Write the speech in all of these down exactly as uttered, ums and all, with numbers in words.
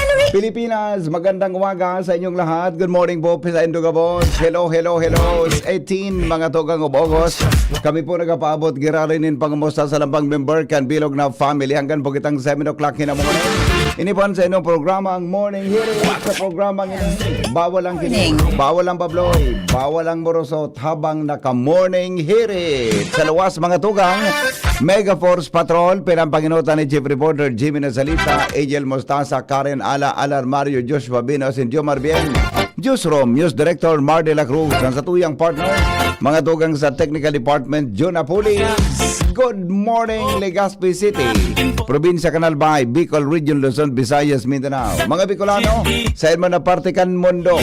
Henry. Pilipinas, magandang umaga sa inyong lahat. Good morning po, Pisaindo Gabos. Hello, hello, hello. It's eighteen, mga tugang of August. Kami po nagapaabot, giraray nin pangumusta sa lambang member kan bilog na family. Hanggang po kitang seven o'clock hinamon. Ini po ang sa inyong programa, ang Morning Hirit. Sa programang ini, bawal ang kinig, bawal ang babloy, bawal ang morosot habang naka-Morning Hirit. Sa luwas, mga tugang, Mega Force Patrol, pinampanginutan ni Chief Reporter Jimmy Nazalita, Angel Mostasa, Karen Ala, Alar Mario, Joshua Bino, Sindio Marbien, Newsroom, News Director Mar de la Cruz, ang satuyang partner, mga tugang sa Technical Department, Jun Apulis. Good morning, Legazpi City, Probinsya kan Albay, Bicol Region, Luzon, Visayas, Mindanao. Mga Bicolano, sa inyo na parte kan mundo.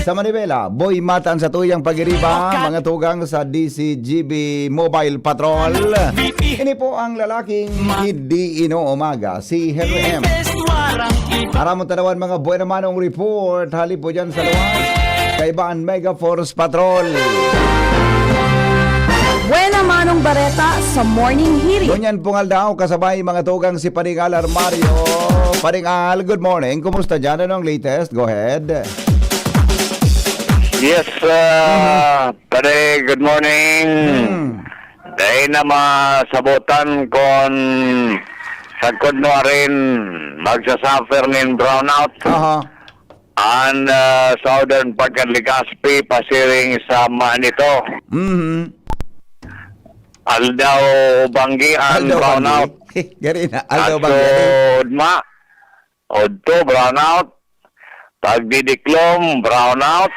Sa Manibela, Boy Matan sa tuyang pagiriba, mga tugang sa D C G B Mobile Patrol. Ini po ang lalaking hindi inuumaga, si Henry M. Aramon tanawan mga buena manong report, hali po dyan sa luwas. Kaiba ang Mega Force Patrol. Buena manong bareta sa Morning Hirit. Ngunyan pong aldaw, kasabay mga tugang si Paring Al Armario. Paring Al, good morning. Kumusta dyan? Anong latest? Go ahead. Yes, uh, pare, good morning. Hmm. Dahil na masabutan kon sagkod mo arin magsasuffer nin brownout. Aha. An, ah, southern part kan Legazpi, pasiring sa Manito. Mhm. Aldaw banggi an Aldaw brownout. Banggi. Gari na, aldaw banggi. Asod ma, odto brownout. Pagdidiklom, brownout.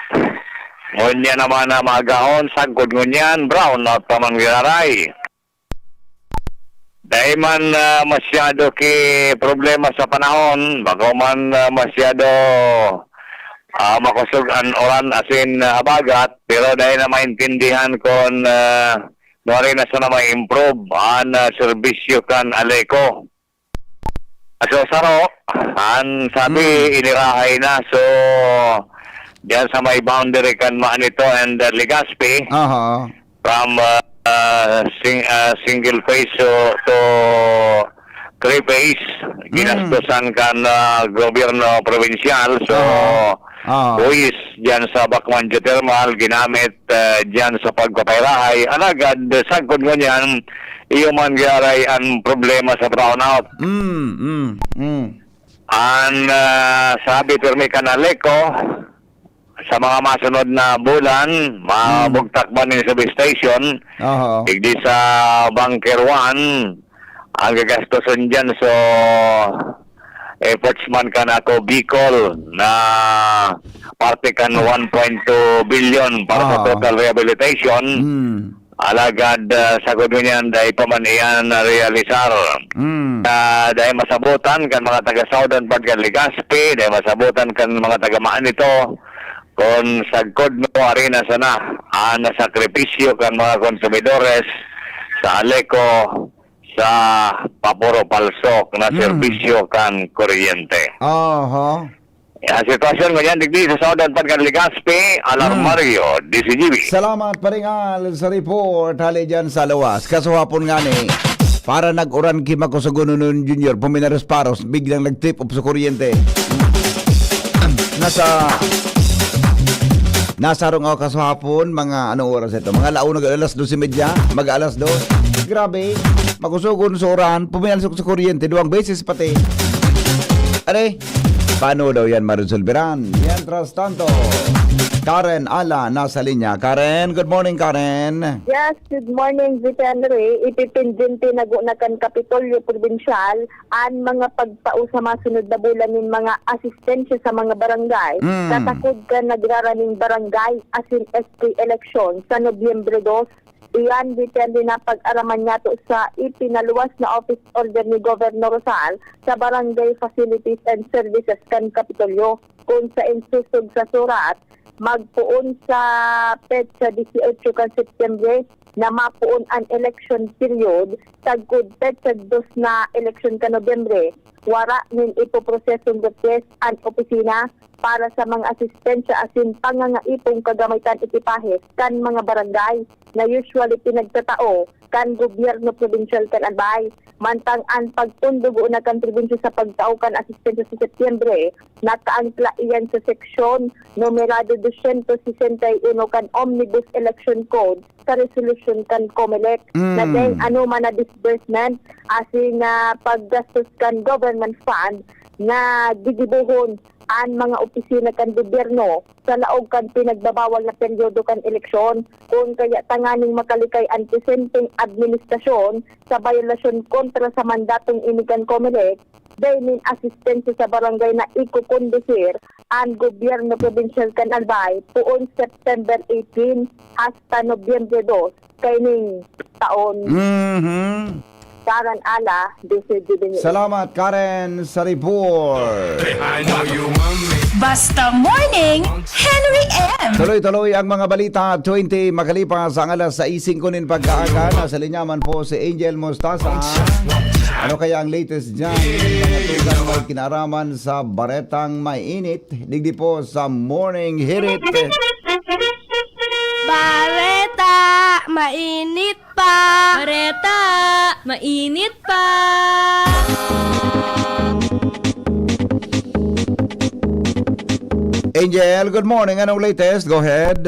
Ngunyan naman na magahon, sagkod ngunyan, brownout pa man giraray. Dai man, ah, masyado ki problema sa panahon, bako man, ah, masyado, ah, makosog an uran asin, ah, habagat, pero dai na maintindihan kun, ah, nuari na sana ma-improve an, ah, serbisyo kan Aleco. So, saro, an sabi, Hmm. inirahay na. So, diyan sa may boundary kan Manito and, ah, Legazpi, Aha. from, ah, ah, sing-, ah, single phase to, to three phase, Mm. ginastosan kan, ah, gobyerno probinsyal. So, Aha. Ah. buhis diyan sa Bacman Geothermal, ginamit, ah, diyan sa pagpapairahay. Alagad, sagkod ngunyan, iyo man giraray an problema sa brownout. Mm, mm, mm. An, ah, sabi pirmi kan Aleco, sa mga masunod na bulan, Hmm. mabugtak man nin substation, Oho. digdi sa Bunker one, ang gagastoson diyan. So, efforts man kan Ako Bicol na parte kan Hmm. one point two billion para sa Oho. total rehabilitation. Hmm. Alagad, ah, sagkod ngunyan, dai pa man iyan narealisar. Mm. Ah, dai masabutan kan mga taga Southern part kan Legazpi, dai masabutan kan mga taga Manito, kun sagkod no ari na sana an nasakripisyo kan mga konsumidores sa Aleco sa papuro palsok na Mm. serbisyo kan kuryente. Oho. Ang sitwasyon ngunyan digdi sa Southern part kan Legazpi, Alarmario, Hmm. D C G B. Salamat, Paring Al, sa report. Hali dyan sa luwas. Kasuhapon nga ni, para nag-uran ki Makusugununon Junior, puminaros-paros, biglang nag-trip off sa kuryente. Nasa, nasa rong ako kasuhapon, mga anong oras ito? Mga launag alas dos y media, mag-alas dos. Grabe, makusugon sa uran, puminalsok sa kuryente, duwang beses pati. Are, paano daw yan maresolveran? Mientras tanto, Karen Ala nasa linya. Karen, good morning, Karen. Yes, good morning, Vic Henry. Ipipinjin tinago na kan Kapitolyo Probinsyal an mga pagtao sa masunod na bulan nin mga asistensya sa mga barangay. Mm. Katakod kan nagraraning barangay asin S P eleksyon sa Nobyembre dos. Iyan depende na pag-araman niyato sa ipinaluwas na office order ni Governor Rosal sa Barangay Facilities and Services kan Kapitolyo, kun sa insusog sa surat, magpoon sa petsa dieciocho kan Septembre, na mapoon an election period sagkod petsa dos na eleksyon kan Nobyembre, wara nin ipoprosesong request an opisina para sa mga asistensya asin pangangaipong kagamaitan ekipahe kan mga barangay na usually pinagtatao kan gobyerno probinsyal kan Albay. Mantang an pagpundog na kan probinsya sa pagtao kan asistensya sa Setyembre, nakaangkla iyan sa seksyon numerado dosyentos sesenta y uno kan Omnibus Election Code sa resolusyon kan Comelec na Mm. deng anoman na disbursement asin na paggastos kan government fund na gigibohon an mga opisina kan gobyerno sa laog kan pinagbabawal na peryodo kan eleksyon, kun kaya tanganing makalikay an presenteng administrasyon sa bayolasyon kontra sa mandatong ini kan Comelec, dai nin asistensya sa barangay na ikokondusir an gobyerno probinsyal kan Albay poon September eighteen hasta Nobyembre dos kaining taon. Mhm. Karen Ala, D C G B News. Salamat, Karen, sa report. I know you want me. Basta Morning, Henry M. Tuloy-tuloy ang mga balita, twenty makalipas ang alas sais singko nin pagkaaga. Nasa linya man po si Angel Mostaza. Ano kaya ang latest dyan? Mga tugang may kinaraman sa baretang mainit. Digdi po sa Morning Hirit. Bareta, mainit pa. Bareta, mainit pa. Angel, good morning. Anong latest? Go ahead.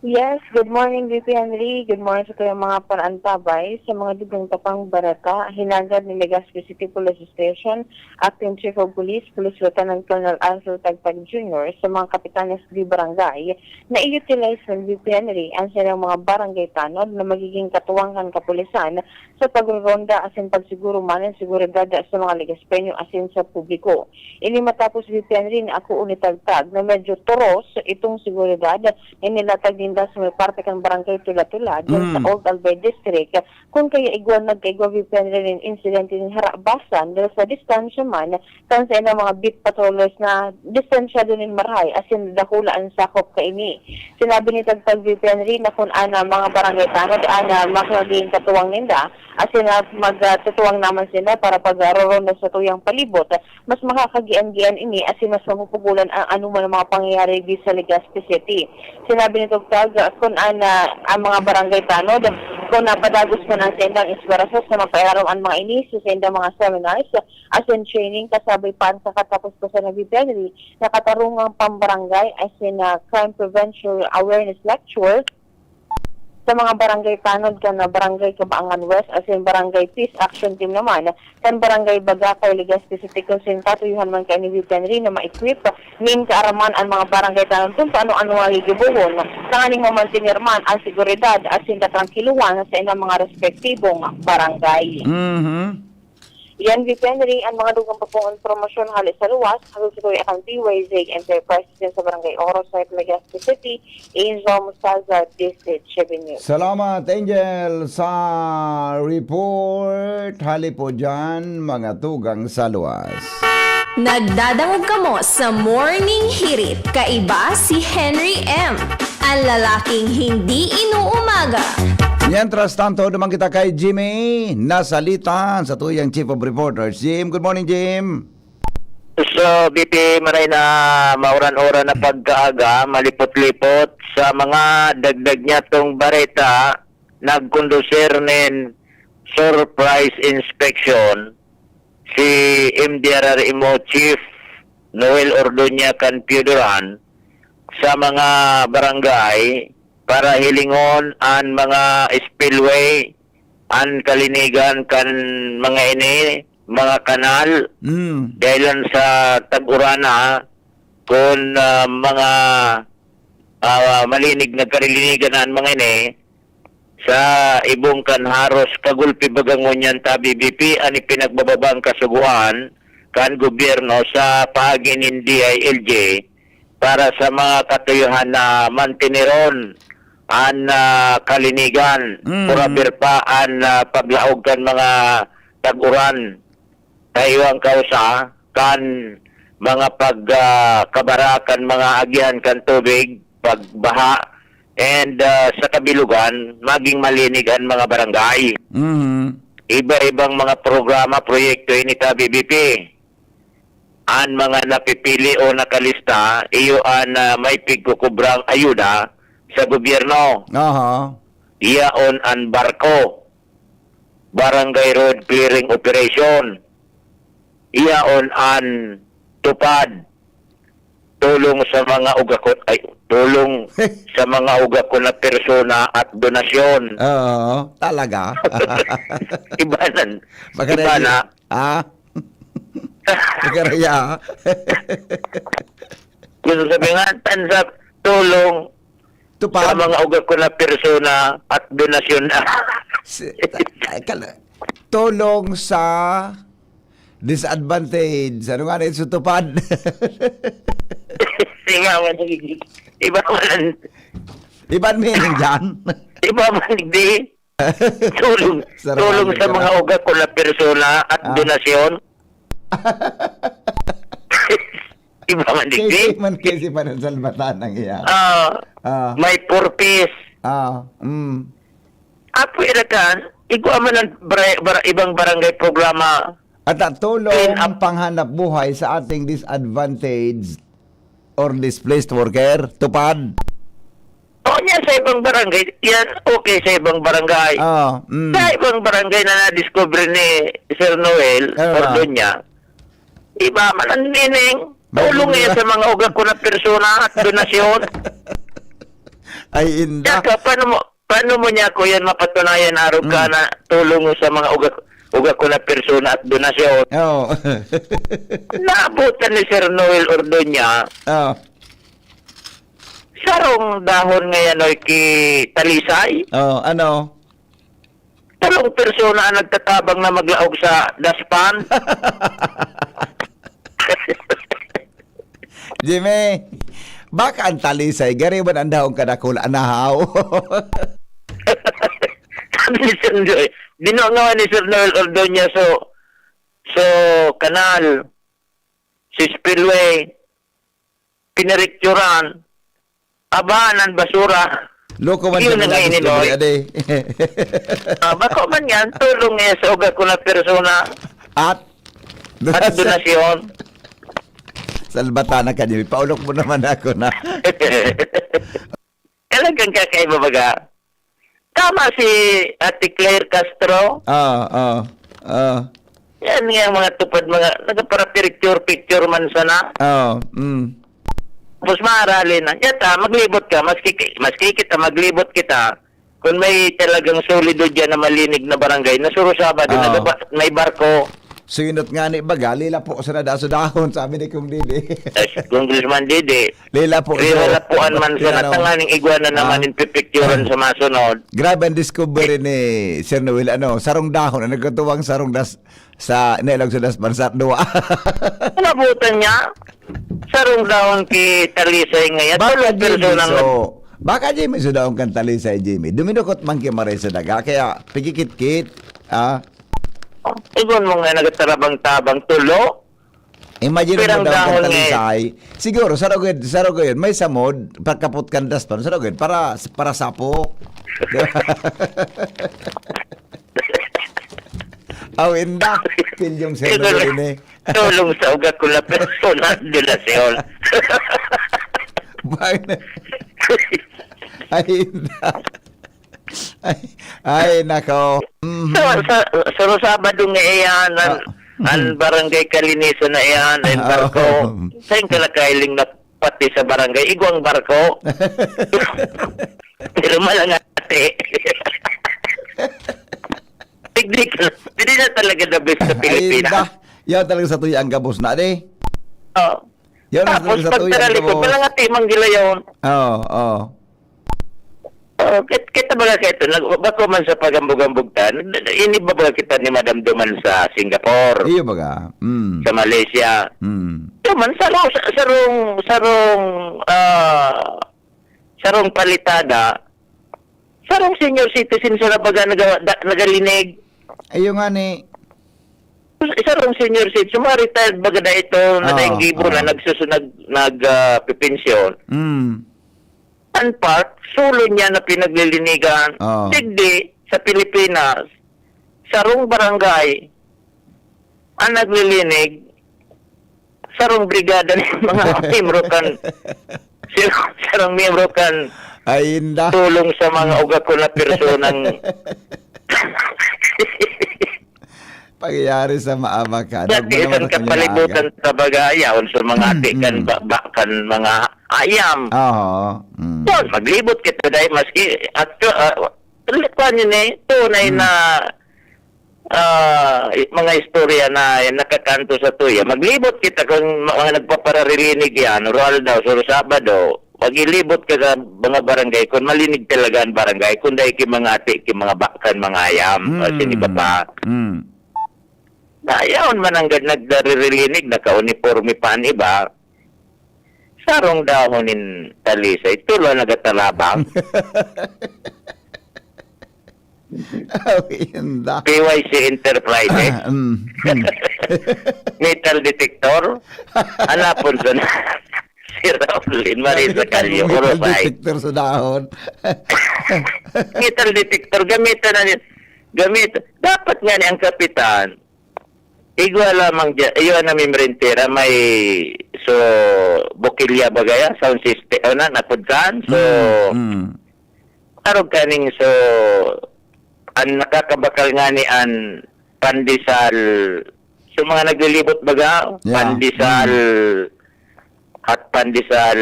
Yes, good morning, V P Henry. Good morning sa kayong mga panantabay sa mga dugang tapang bareta. Hinagad ni Legazpi City Police Station, Acting Chief of Police, Police Lieutenant Colonel Ansel Tagtag Junior, sa mga kapitanes de barangay na i-utilize ng V P Henry ang silang mga barangay tanod na magiging katuwang kan kapulisan sa pagruronda asin pagsiguro man ng seguridad sa mga Legazpeño asin sa publiko. Ini matapos, V P Henry, na ako ni Tagtag na medyo turos itong seguridad na nilatag ninda sa may parte kan Barangay Tulad-Tulad, yan sa Mm. Old Albay District, kun kaya igwa nagkaigwa, V P Henry, nin insidente nin harabasan dahil sa distansya man kan sa ilang mga beat patrollers na distansyado nin marahay, asin dakula an sakop kaini. Sinabi ni Tagtag V P Henry na kun an mga barangay tanod an, ah, makaging katuwang ninda, asin, ah, mag, ah, tutuwang naman sila para pag, ah, roronda sa tuyang palibot, mas makakagian-gian ini asin mas mapupugulan ang anoman na mga pangyayari di sa Legazpi City. Sinabi ni Tagtag, ah, kun an, ah, ang mga barangay tanod, kun napadagos man ang saindang eskwelasos na mapailarom an mga ini sa saindang mga seminars, asin training, kasabay pa ang kakatapos ko sa Naviteri, nakatarungang pambarangay, asin, ah, crime prevention awareness lecture sa mga barangay tanod kan, ah, Barangay Kabaangan West, asin Barangay Peace Action Team naman kan Barangay Bagakay, Legazpi City, kun sain tatuyuhan man kaini, V P Henry, na ma-equip nin kaaraman ang mga barangay tanod kun paano-ano ang gigibohon, tanganing mamantener man ang seguridad asin katrangkiluhan sa ilang mga respektibong barangay. Mhm. Yan, V P Henry, ang mga dugang pa pong impormasyon hali sa luwas, hagod sa tuya kan P Y Z Enterprises din sa Barangay Oro, sa Legazpi City, Angel Mostaza, D C H B News. Salamat, Angel, sa report. Hali po dyan, mga tugang sa luwas. Nagdadangog kamo sa Morning Hirit. Kaiba si Henry M, ang lalaking hindi inuumaga. Mientras tanto, duman kita kay Jimmy Nasalita, sa tuyang Chief of Reporters. Jim, good morning, Jim. So, V P, maray na mauran-uran na pagkaaga, malipot-lipot sa mga dagdag niya tong bareta, nagkondusir nin surprise inspection si M D R R M O Chief Noel Ordoña kan Pioduran sa mga barangay para hilingon an mga spillway, an kalinigan kan mga ini, mga kanal, Mm. dahilan sa tag-urana, kun, ah, mga, ah, malinig nagkalilinigan na an mga ini, sa ibong kan haros kagulpi baga ngunyan tabi, V P, an ipinagbababang kasugoan kan gobyerno sa paagi nin D I L G para sa mga katuyuhan na mantineron an, ah, kalinigan, Mm. purabir pa an, ah, paglaog kan mga tag-uran. Kaiwang kausa kan mga pag, ah, kabara kan mga agihan kan tubig, pagbaha, and, ah, sa kabilugan, maging malinig an mga barangay. Mhm. Iba-ibang mga programa, proyekto ini ta, B B P. An mga napipili o nakalista, iyo an, ah, may pigkukubrang ayuda sa gobyerno. Aha. Yaon an barko, barangay road clearing operation. Yaon an tupad, tulong sa mga ugakon, ay, tulong sa mga ugakon na persona at donasyon. Oo, talaga. Iba nan, Baka iba na na. Ah? Baka na ya. Gusto sabi nga, tansap, tulong sa Tupad. mga ugakon na persona at donasyon. Si, ta-, ta-, kala-, tulong sa disadvantage. Ano nga na yun? Sa tupad. Iba man, iba man, Iban meaning dyan. Iba man, di. Tulong, Sarap tulong ang sa mga ganun. ugat ko na persona at Ah. donasyon. Iba man, digdi. Kasi man, kasi man ang salbatan ang iya. Ah, Ah. may purpose. Ah, mm. Apo, ira ka, igwa man ang bara-, bara-, ibang barangay programa. At ang tulong Clean up. panghanap buhay sa ating disadvantaged or displaced worker, tupad. O niya sa ibang barangay, yan okay sa ibang barangay. Ah, mm. Sa ibang barangay na na-discover ni Sir Noel Ah. Ordoña, iba man ang meaning. Tulong Maganda. niya sa mga ugat ko na persona at donasyon. Ay, inda. Tsaka, paano mo, paano mo niya ako yan mapatunayan, araw ka Mm. na tulong mo sa mga ugat, ugat ko na persona at donasyon? Oo. Naabutan ni Sir Noel Ordoña, Oo. sarong dahon ngayon, oy, ki Talisay. Oo, ano? Talong persona ang nagtatabang na maglaog sa dustpan. Jimmy, baka ang Talisay, gariban ang dahong kadakul, anahaw. Sabi ni Sir Joy, dinungawan ni Sir Noel Ordoña, so, so, kanal, si spillway, pinirikturan, aba, nan basura. Loko man Yun siya ang mga nainin, discovery, oy. ade. Ah, bako man yan, tulong niya sa ugat ko na persona At? at donasyon. Salbatan na ka, Jimmy. Paulok mo naman ako na. Talagang kakaiba baga. Tama si Ate Claire Castro. Ah, ah, ah. Yan nga ang mga tupad, mga nagpara-picture-picture man sana. Ah, mm. Tapos maaralin na. Yata, maglibot ka, maski, maski kita, maglibot kita. Kung may talagang solido dyan na malinig na barangay, na Suru Sabado, Ah. nagaba-, may barko. Sinot nga ni baga, lila po sa nadaso dahon, sabi ni Kong Didi. Eh, Congressman Didi, Lila po, Rira so, Lapuan man sa ano, natanganing igwa na naman ah, in pipicturan sa masunod. Grabe ang discovery ni Sir Noel. Ano, sarong dahon, ang nagkatuwang sarong das-, sa, nailog sa das, bansat, duwa. Nabutan niya, sarong dahon ki Talisay ngayon. Baka, Tulong Jimmy, personang so, baka, Jimmy, so daon kan Talisay, Jimmy. Duminukot man ki Maray sa daga, kaya pigikit-kit, ah. Igon mo nga nagtarabang-tabang tulo. Imagine Pirang mo daw dahon kan eh. Talisay. Siguro, sa rugod, sa rugod, may samod, pagkapot kan daspan, sa rugod, para, para sapo. Aw, inda. Pilyong Sir Ito na, Noel ini. tulong sa ugat ko na personal, donasyon. Bakit na? Ay, inda. Ay, ay, nako. Mhm. Sa, sa, sa Sabado nga iyan, an, Ah. an barangay kalinisan na iyan, an Ah, barko. oo. Saan ka nakailing na pati sa barangay? Igwang barko. Pero malangati. Hindi ka, hindi na talaga the best sa Ay, Pilipinas. Inda. Yan talaga sa tuya ang gabos na, di? Oh. Yan ang Tapos, talaga sa tuya ang pagkaralikod, gabos. Malangati, manggilayon. Oo, oo. Oh, kit-, kita baga kito, nag-, bako man sa pagambog-ambog ta, nag-, iniba baga kita ni Madam Duman sa Singapore, Iyo baga. Mm. sa Malaysia. Mm. Ito man, sarong, sarong, sarong, ah, sarong palitada, sarong senior citizen sa baga naga-, da-, nagalinig. Iyo nga ni. Sarong senior citizen, mga retired baga na ito, na Oo, daing gibo na oo. nagsusu-, nag-, nag-, ah, pipensyon. Mm. An park, solo niya na pinaglilinigan. Oo. Digdi, sa Pilipinas, sarong barangay ang naglilinig, sarong brigada nin mga miyembro kan, sarong miyembro kan Ay, inda. tulong sa mga ugakon na personang Pangyayari sa maabak ka. Sa Nagmana isang man sa kanyang kapalibutan aga. Sa bagay, yaon sa mga ati kan Mm. ba, ba, kan mga ayam. Oo. Mm. Yun, maglibot kita dahil maski, at, ah, kuwan yun eh, tunay Mm. na, ah, mga istorya na nakakanto sa tuya. Maglibot kita kung mga nagpapararilinig yan, oral daw, sa Sabado, maglibot ka sa mga barangay, kung malinig talaga ang barangay, kung dahil ki mga ati, ki mga ba, kan mga ayam, Mm. o siniba pa. Mm. Na, yaon man ang gad-, nagdaririnig, naka-uniforme pa an iba. Sarong dahon nin talisay, tulo nagatalabang. Oh, inda. P Y C Enterprises. Mm, mm. Metal detector. Hanapon sa na-, si Raulin Marisa Nakita mo Callo, metal Orosay. Detector sa dahon. Metal detector, gamitan na ni-, gamit. Dapat nga ni ang kapitan, igwa lamang dya, iyo na membrentera, may, so, bukilya bagaya, sound system, o na, napudkan. So, Mm, mm. arog kaning, so, ang nakakabakal nga ni an pandesal, so, mga naglilibot baga, Yeah. Pandesal, Mm. at pandesal,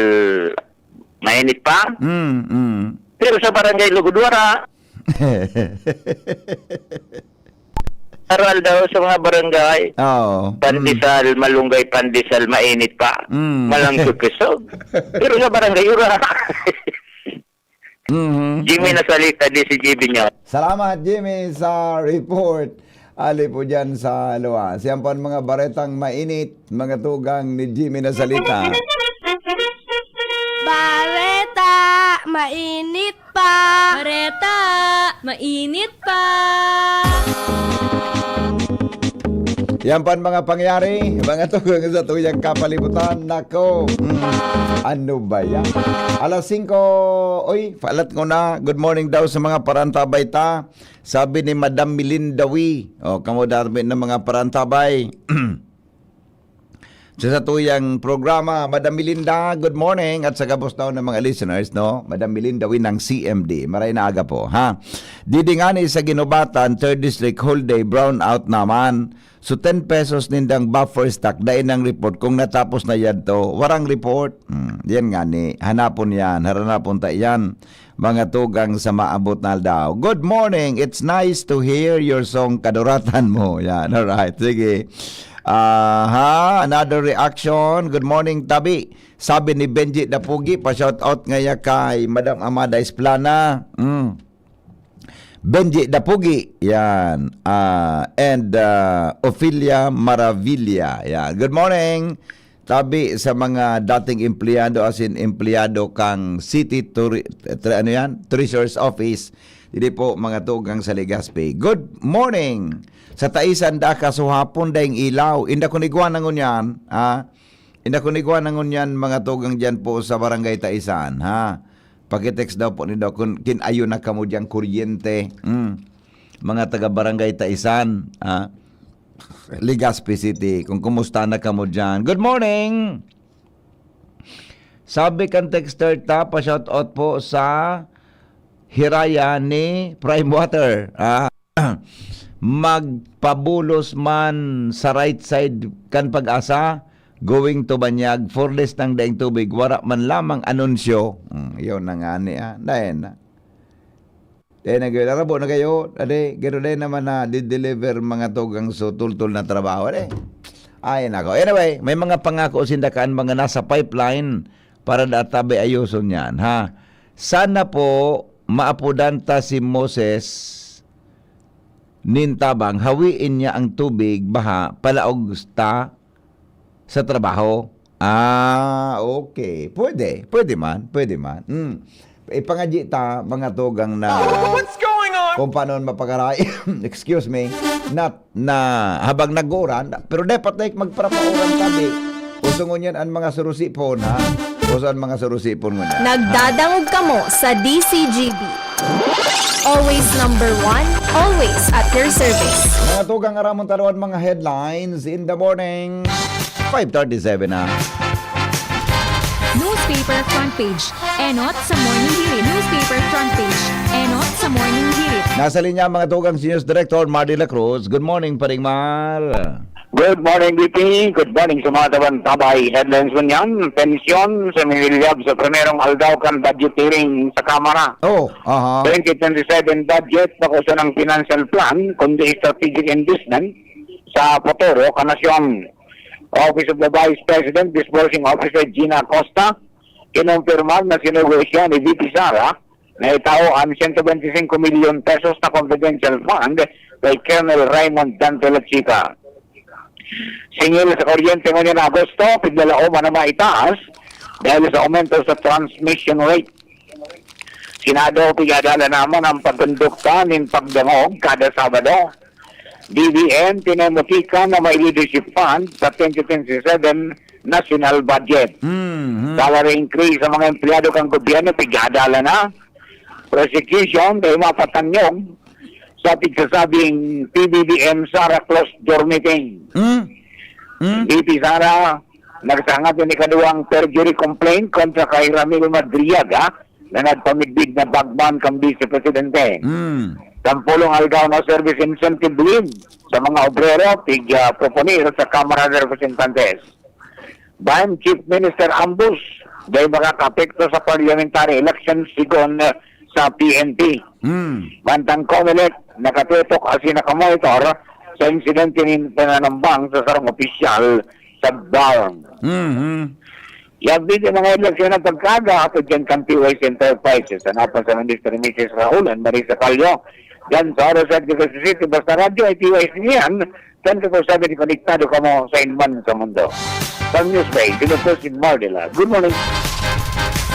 mainit pa. Mm, mm. Pero sa Barangay Lugod, wala. Aral daw sa mga barangay. Oo. Pandesal, Mm. malunggay, pandesal, mainit pa. Mm. Malang kusog. Pero sa barangay, wala. Mhm. Jimmy Nasalita, D C G B niyo. Salamat, Jimmy, sa report. Ali po dyan sa luwas. Yan po ang mga baretang mainit, mga tugang ni Jimmy Nasalita. Bareta, mainit pa. Bareta, mainit pa. Yan pa ang mga pangyayari, mga tugang sa tuyang kapalibutan. Nako, mm, ano ba yan? Alas singko, oy, palat ko na. Good morning daw sa mga parantabay ta. Sabi ni Madam Melinda Wee. O, kamo dami ng mga parantabay. Sa satuyang programa, Madam Melinda, good morning. At sa gabos daw ng mga listeners, no? Madam Melinda Wee ng C M D. Maray na aga po, ha? Didi ngani sa Guinobatan, third District, whole day, brown out naman. So, ten pesos nindang buffer stock, dai nang report. Kung natapos na yan to, warang report. Hmm, yan ngani. Hanapon yan. Haranapon ta yan. Mga tugang sa maabot na aldaw. Good morning. It's nice to hear your song, Kaduratan Mo. Yan, alright. Sige. Aha, another reaction. Good morning, Tabi. Sabi ni Benji Dapugi, pa-shout out ngaya kay Madam Amada Esplana. Mm. Benji Dapugi, yan. Ah, and, ah, Ophelia Maravilla, yan. Good morning. Tabi sa mga dating empleyado, as in empleyado kang City Turi-, Tre-, ano yan? Treasurer's Office. Dili po, mga tugang sa Legazpi. Good morning. Sa Taisan, da kasuhapon, daing ilaw. Inda kun igwa na ngunyan, ha? Inda kun igwa na ngunyan, mga tugang dyan po sa Barangay Taisan, ha? Pakitext daw po nindo kun kin-ayo na kamo dyan kuryente. Mm. Mga taga Barangay Taisan, ha? Legazpi City, kung kumusta na kamo dyan. Good morning! Sabi kan texter ta, pa-shoutout po sa Hiraya ni Prime Water. Ah, magpabulos man sa right side kan Pag-asa, going to Banyag, four days nang daing tubig, wara man lamang anunsyo. Hmm, yun na nga ni, ah. Dahil na. Dai na gyud, arabo na kayo, ade, garo dai naman na di-deliver mga tugang so tultol na trabaho, ade. Ay, nako. Anyway, may mga pangako sinda kan mga nasa pipeline para da tabi ayoson yan, ha? Sana po maapodan ta si Moses nin tabang, hawiin niya ang tubig, baha, palaog ta sa trabaho. Ah, okay. Pwede. Pwede man. Pwede man. Mm. Ipangadyi ta, mga tugang na What's going on? Kung paano mapagaray. Excuse me. Not na habang nag-uuran, pero dapat na magparapauran tabi. Usungon yan ang mga surusi po na O saan mga sarusipon mo niya? Nagdadangog kamo sa D C G B. Always number one, always at your service. Mga tugang, aramon ta duman mga headlines in the morning. Five thirty-seven na. Newspaper front page. Enot sa Morning Hirit. Newspaper front page. Enot sa Morning Hirit. Nasa linya mga tugang si News Director Mardy La Cruz. Good morning, Paring Mar. Good morning, B P. Good morning sa mga tabantabay. Headlines mo niyan, tensyon sa Minilyab sa primerong aldaw kan budget hearing sa Kamara. Oh, aha. Twenty twenty-seven budget, bako sanang financial plan, kundi strategic investment sa futuro kan nasyon. Office of the Vice President, Disbursing Officer Gina Acosta, kinumpirmar na sinugo siya ni V P Sara na itao an siyento bente singko milyon pesos na confidential fund kay Colonel Raymond Dante Lachica. Singil sa kuryente ngunyan na Agosto, piglalaoman na maitaas dahil sa aumento sa transmission rate. Senado, pigadalan naman ang pagkondukta nin pagdangog kada Sabado. D B M, tinemotika na may leadership fund sa twenty twenty-seven national budget. Mhm. Salary increase sa mga empleyado kan gobyerno, pigadalan na. Prosecution, kay mapatanyog sa pigsasabing P B B M Sara closed door meeting. Mm. Mm. V P Sara, nagsangad nin ikaduwang perjury complaint kontra kay Ramil Madriaga na nagpamidbid na bagman kan Vice Presidente. Mm. Sampolong aldaw na service incentive leave sa mga obrero, pig-, ah, proponer sa Kamara de Representantes. Bayan Chief Minister Ambus, dai makakaapekto sa parliamentary election, sigon sa P N P. Hmm. Mantang Comelec, nakatutok asin nakamonitor sa insidente nin pananambang sa sarong opisyal sa BARMM. Mhm. Yan din ang mga eleksyon ng pagkaga, ato dyan kan P Y C Enterprises. Ang apan sa Minister Misis Raul and Marisa Callo, dyan sa Oro City, City, basta radyo ay P Y C yan. Twenty-four seven, konektado kamo sa inman sa mundo. Sa News Bay, dito po si Mardela. Good morning.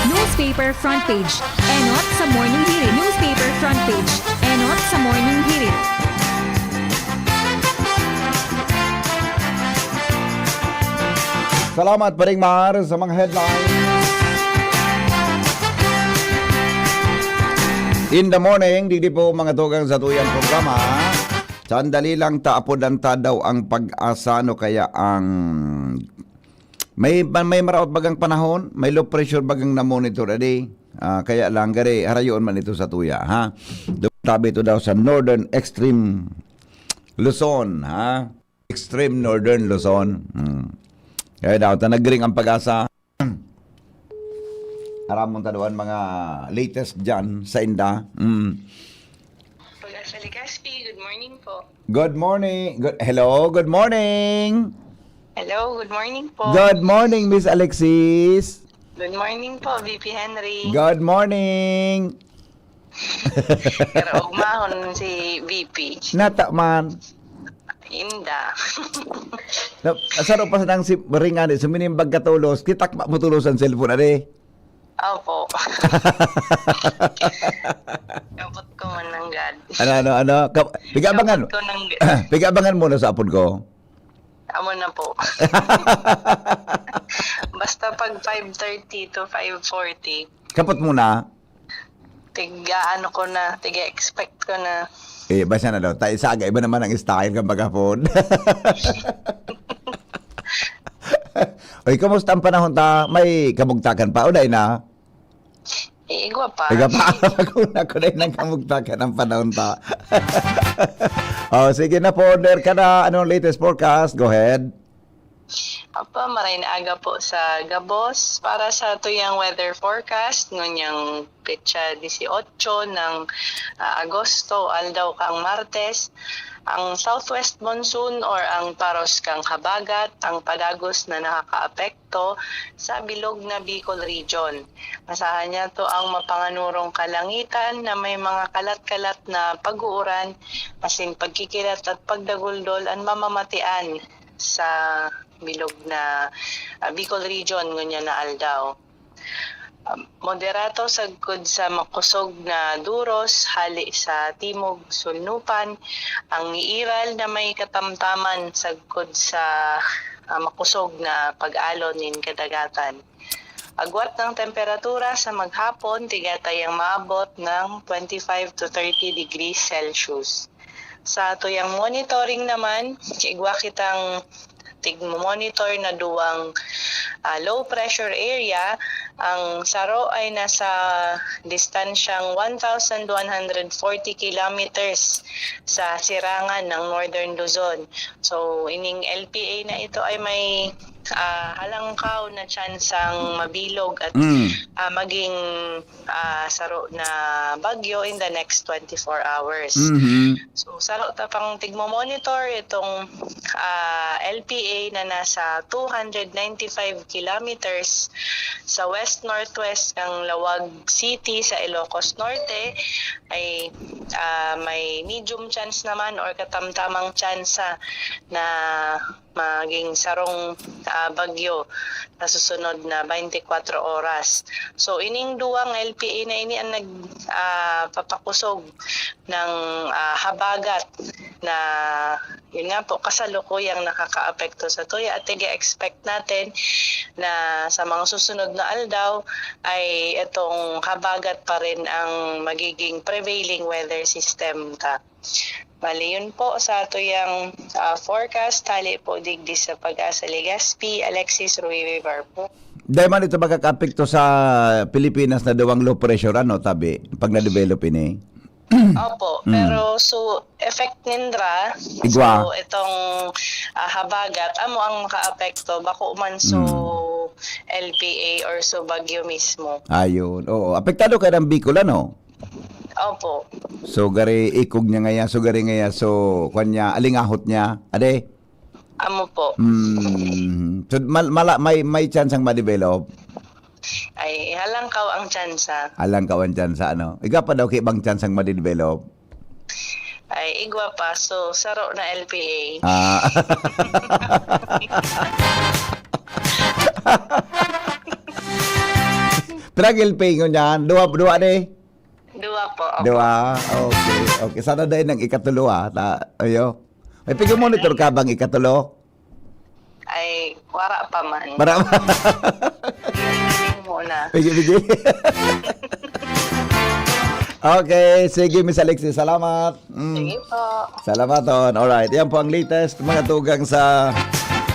Newspaper front page. Enot sa Morning Hirit. Newspaper front page. Enot sa Morning Hirit. Salamat, Paring Mar, sa mga headlines. In the morning, digdi po mga tugang sa tuyang programa. Sandali lang, taapod lang ta daw ang PAGASA, ano kaya ang may, may maraot bagang panahon, may low pressure bagang na-monitor, adi. Ah, kaya lang, gari, harayoon man ito sa tuya, ha? Tabi ito daw sa Northern Extreme Luzon, ha? Extreme Northern Luzon. Hmm. Kaya daw, ta nagring ang PAGASA. Aramon ta duman mga latest dyan sa inda. Mm. PAGASA Legazpi, good morning po. Good morning. Good, hello, good morning. Hello, good morning po. Good morning, Miss Alexis. Good morning po, V P Henry. Good morning. Pero ugmahon si V P. Nata man. Inda. Na, saro pa nang si Ring ani, suminimbag ka tolos, kitakma mo tolos ang cellphone, ani? Opo. Kabot ko man nanggad. Ano, ano, ano? Ka-, pigabangan, kabot ko nanggad. Pigabangan mo na sa apod ko? Amo na po. Basta pag five thirty to five forty. Kapot mo na? Tig-aano ko na, tig-expect ko na. Eh, basta na daw. Ta-, isa aga, iba naman ang style kan paghapon. Oy, kumusta ang panahon ta? May kamugtakan pa? O, dai na? Eh, igwa pa. Igwa pa. Pag-una ko na yung kamugtakan ang panahon ta. Oh, sige na, po, order ka na. Anong latest forecast? Go ahead. Apa, maray na aga po sa gabos. Para sa tuyang weather forecast, ngunyang petsa dieciocho ng, ah, Agosto, aldaw kang Martes, ang southwest monsoon or ang paros kang habagat ang padagos na nakakaapekto sa bilog na Bicol Region. Asahan niya to ang mapanganurong kalangitan na may mga kalat-kalat na pag-uuran, asin pagkikilat at pagdaguldol an mamamatian sa bilog na, ah, Bicol Region ngunyan na aldaw. Um, moderato sagkod sa makusog na duros hali sa timog sulnupan, ang iiral na may katamtaman sagkod sa, ah, makusog na pag-alon nin kadagatan. Agwat ng temperatura sa maghapon, tigatayang maabot ng twenty-five to thirty degrees Celsius. Sa tuyang monitoring naman, igwa kitang tig-monitor na duwang, ah, low pressure area. Ang saro ay nasa distansyang one thousand one hundred forty kilometers sa sirangan ng Northern Luzon. So, ining L P A na ito ay may, ah, halangkaw na tsansang mabilog at, Mm. ah, maging, ah, saro na bagyo in the next twenty-four hours. Mhm. So, saro ta pang tigmo-monitor itong, ah, L P A na nasa two hundred ninety-five kilometers sa west-northwest ng Laoag City sa Ilocos Norte ay, ah, may medium chance naman or katamtamang tsansa na maging sarong, ah, bagyo sa susunod na twenty-four oras. So, ining duwang L P A na ini ang nag, ah, papakusog ng, ah, habagat na, yun nga po, kasalukuyang nakakaapekto sa tuya at i-expect natin na sa mga susunod na aldaw ay itong habagat pa rin ang magiging prevailing weather system ta. Bali, yun po sa tuyang, ah, forecast. Hali po digdi sa Pag-asa Legazpi, Alexis Ruivivar po. Dai man ito makakaapekto sa Pilipinas na duwang low pressure, ano, tabi, pag na-develop ini? Opo, Mm. pero so, effect nindra, Igwa. so, itong, ah, habagat, amo ang makaapekto, bako man so Mm. L P A or so bagyo mismo. Ayun, oo. Apektado kayo ng Bicol, ano? Opo. So, gari ikog niya ngaya, so, gari ngaya, so, kwan niya, alingahot niya, ade? Amo po. Mm. So, mal-, mala-, may, may chance ang ma-develop? Ay, halangkaw ang tsansa. Halangkaw ang tsansa, ano? Igwa pa daw, kibang chance ang ma-develop? Ay, igwa pa. So, saro na L P A. Ah. Pirang L P A ngunyan? Duwa, duwa ni? Duwa po, opo. Duwa? Okay, okay. Sana dahil ng ikatulo, ah. Ta-, ayo. May pig-monitor ka bang ikatulo? Ay, wara pa man. Wara pa. Muna. Sige, sige. Okay, sige, Miss Alexis. Salamat. Mm. Sige po. Salamaton. Alright, yan po ang latest, mga tugang, sa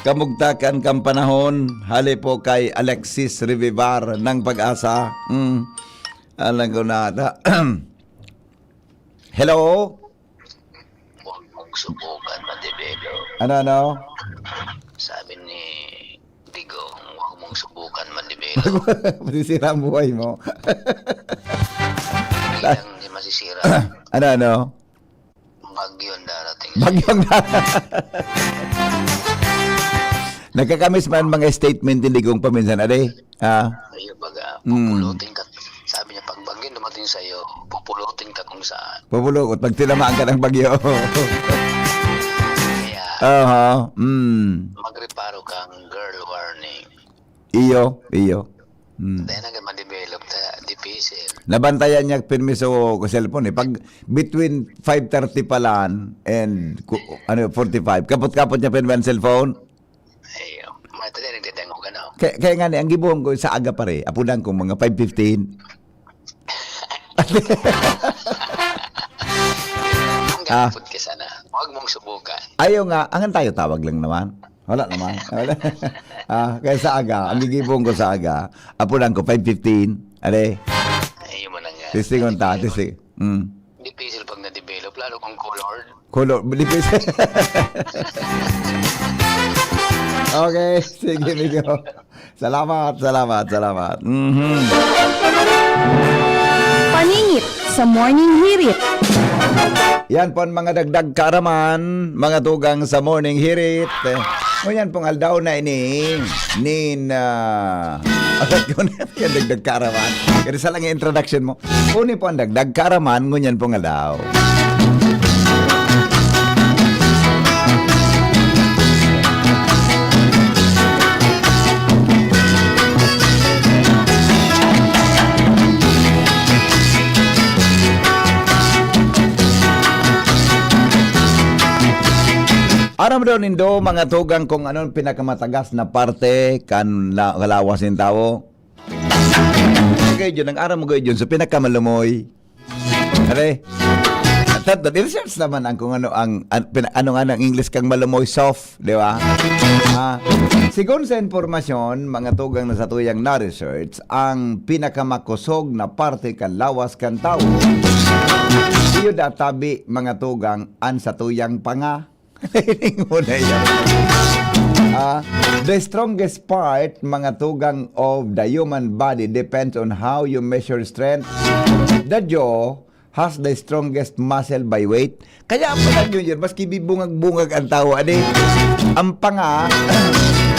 kamugtakan kan panahon. Hali po kay Alexis Revivar ng Pag-asa. Mm. Alam ko na ata. Hello? Huwag mong subukan ma-develop. Ano, ano? Sabi ni Digong, "Huwag mong subukan ma-develop." Masisira ang buhay mo. Hindi lang hindi masisira. Ano, ano? Bagyo ang darating. Bagyo ang darating. Nagkakamiss man mga statement ni Digong paminsan, ade? Ah. Ayun, baga, Mm. pupulutin ka. Sabi niya, "Pag bagyo dumating sa'yo, pupulutin ka kung saan." Pupulukot, pag tinamaan ka ng bagyo. Kaya, Aha, mm. magreparo kang girl warning. Iyo, iyo. Mm. Dahil na ma-develop, ta-, dipisil. Nabantayan niya pirmi sa cellphone eh. Pag between five thirty pa lang and ku-, ano, forty-five, kapot-kapot niya pirmi ang cellphone. Ay, um, mga taga nagdadangog, ano? Kaya, kaya nga ni, ang gibuhon ko sa aga pa rin, apunan kong mga five fifteen. Ang Ah. gagapod ka sana. Huwag mong subukan. Ayaw nga, angan tayo tawag lang naman. Wala naman. Wala. Ah, kaya sa aga, ang gigibuhon ko sa aga, apunan ko, five fifteen. Ale? Ayaw mo na nga. Testingon ta, testing. Mm. Dipisil pag na-develop, lalo kung colored. Color, manipis. Okay, sige, amigo. Salamat, salamat, salamat. Mhm. Paningit sa Morning Hirit. Yan po ang mga dagdag kaaraman, mga tugang sa Morning Hirit. Eh, ngunyan pong aldaw na ini, nin, ah, agad ko na yan, dagdag kaaraman. Kasi sa lang yung introduction mo. Kunin po ang dagdag kaaraman ngunyan pong aldaw. Aram daw nindo, mga tugang, kung anong pinakamatagas na parte kan la-, kalawas nin tawo? Kaya yun, ang aram mo kayo yun, so pinakamalumoy. Are, at, at, i-research naman ang kung ano ang, an-, pina-, ano nga ng English kang malumoy, soft, di ba? Ah, sigon sa impormasyon, mga tugang na sa tuyang na-research, ang pinakamakosog na parte kan lawas kan tawo, iyo databi, mga tugang, an sa tuyang panga. Ingon na yan. Ah, the strongest part, mga tugang, of the human body depends on how you measure strength. The jaw has the strongest muscle by weight. Kaya pala yun yun, maski bibungag-bungag ang tawo, adi, ang panga,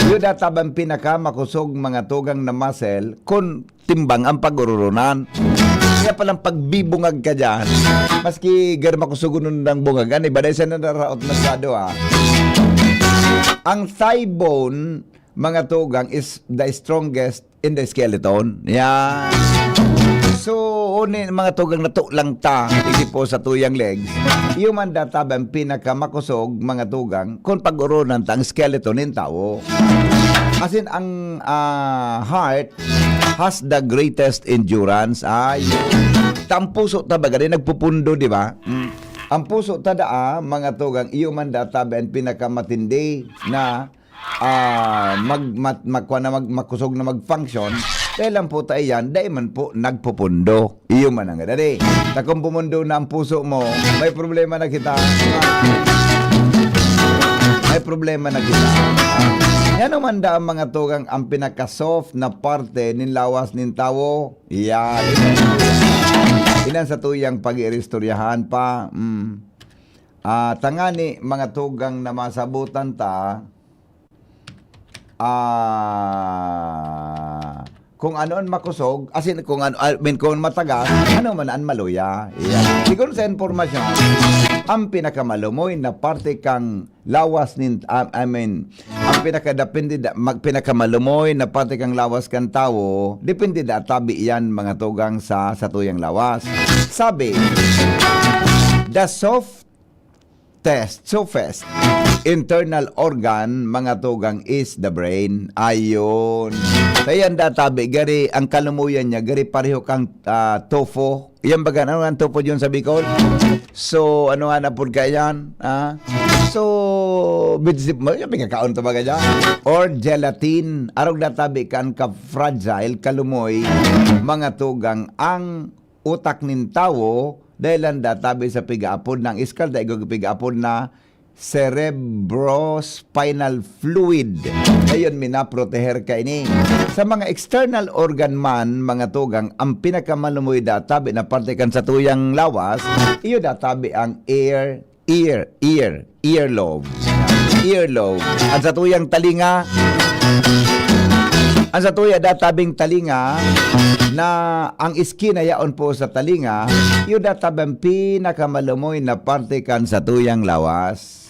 yun ata bang pinakamakusog, mga tugang, na muscle, kun timbang ang pag-ururunan. Kaya palang pagbibungag ka dyan, maski gar makusugunon ng bungag, ano, iba dahil sa nararaot na sado, ah. Ang thigh bone, mga tugang, is the strongest in the skeleton. Yan. So, uni, mga tugang, nato lang ta, hindi po sa tuyang legs. Iyo man data ba ang pinakamakusog, mga tugang, kung pag-urunan ta ang skeleton ng tao. As in, ang, ah, heart has the greatest endurance. Ay, ang puso talaga, di nagpupundo, di ba? Mm. Ang puso tada, ah, mga tugang, iyo man data ba ang pinakamatindi na, ah, mag-, mat-, magkwa na mag-, makusog na mag-function, dahil lang po tayo yan, dahil man po nagpupundo. Iyo man ang dali. Ta kung pumundo na ang puso mo, may problema na kita. May problema na kita. Yan naman da ang mga tugang ang pinaka-soft na parte nin lawas nin tawo. Yan. Inan sa tuyang pag-iistoryahan pa. Mm. Ah, tangani, mga tugang na masabutan ta, ah, kung ano an makosog, as in, kung ano, I mean, kung matagas, ano man an maluya. Yeah. Sigon sa impormasyon, ang pinakamalumoy na parte kang lawas nin, ah, I mean, ang pinakadepende da-, mag-, pinakamalumoy na parte kang lawas kan tawo, depende da tabi yan, mga tugang, sa satuyang lawas. Sabi, the soft test, so fast. Internal organ, mga tugang, is the brain. Ayun. Kaya ang databi, gari, ang kalumuyan niya, gari pareho kang, ah, tofu. Yan baga, ano ang tofu yun sa Bicol? So, ano nga na po kaya yan? Ah? So, bidsip mo, yung pinagkaon to baga dyan? Or gelatin. Arog databi kan ka-fragile, kalumoy, mga tugang, ang utak nin tawo, dahil lang databi sa pigaapod na ang skull, dahil pigaapod na cerebrospinal fluid. Ngayon, minaproteher ka ini. Sa mga external organ man, mga tugang, ang pinakamalumoy databi na parte kan satuyang lawas, iyo databi ang ear, ear, ear, earlobe. Earlobe. Ang satuyang talinga, ang satuya databing talinga na ang iskina yaon po sa talinga, iyo databing pinakamalumoy na parte kan satuyang lawas.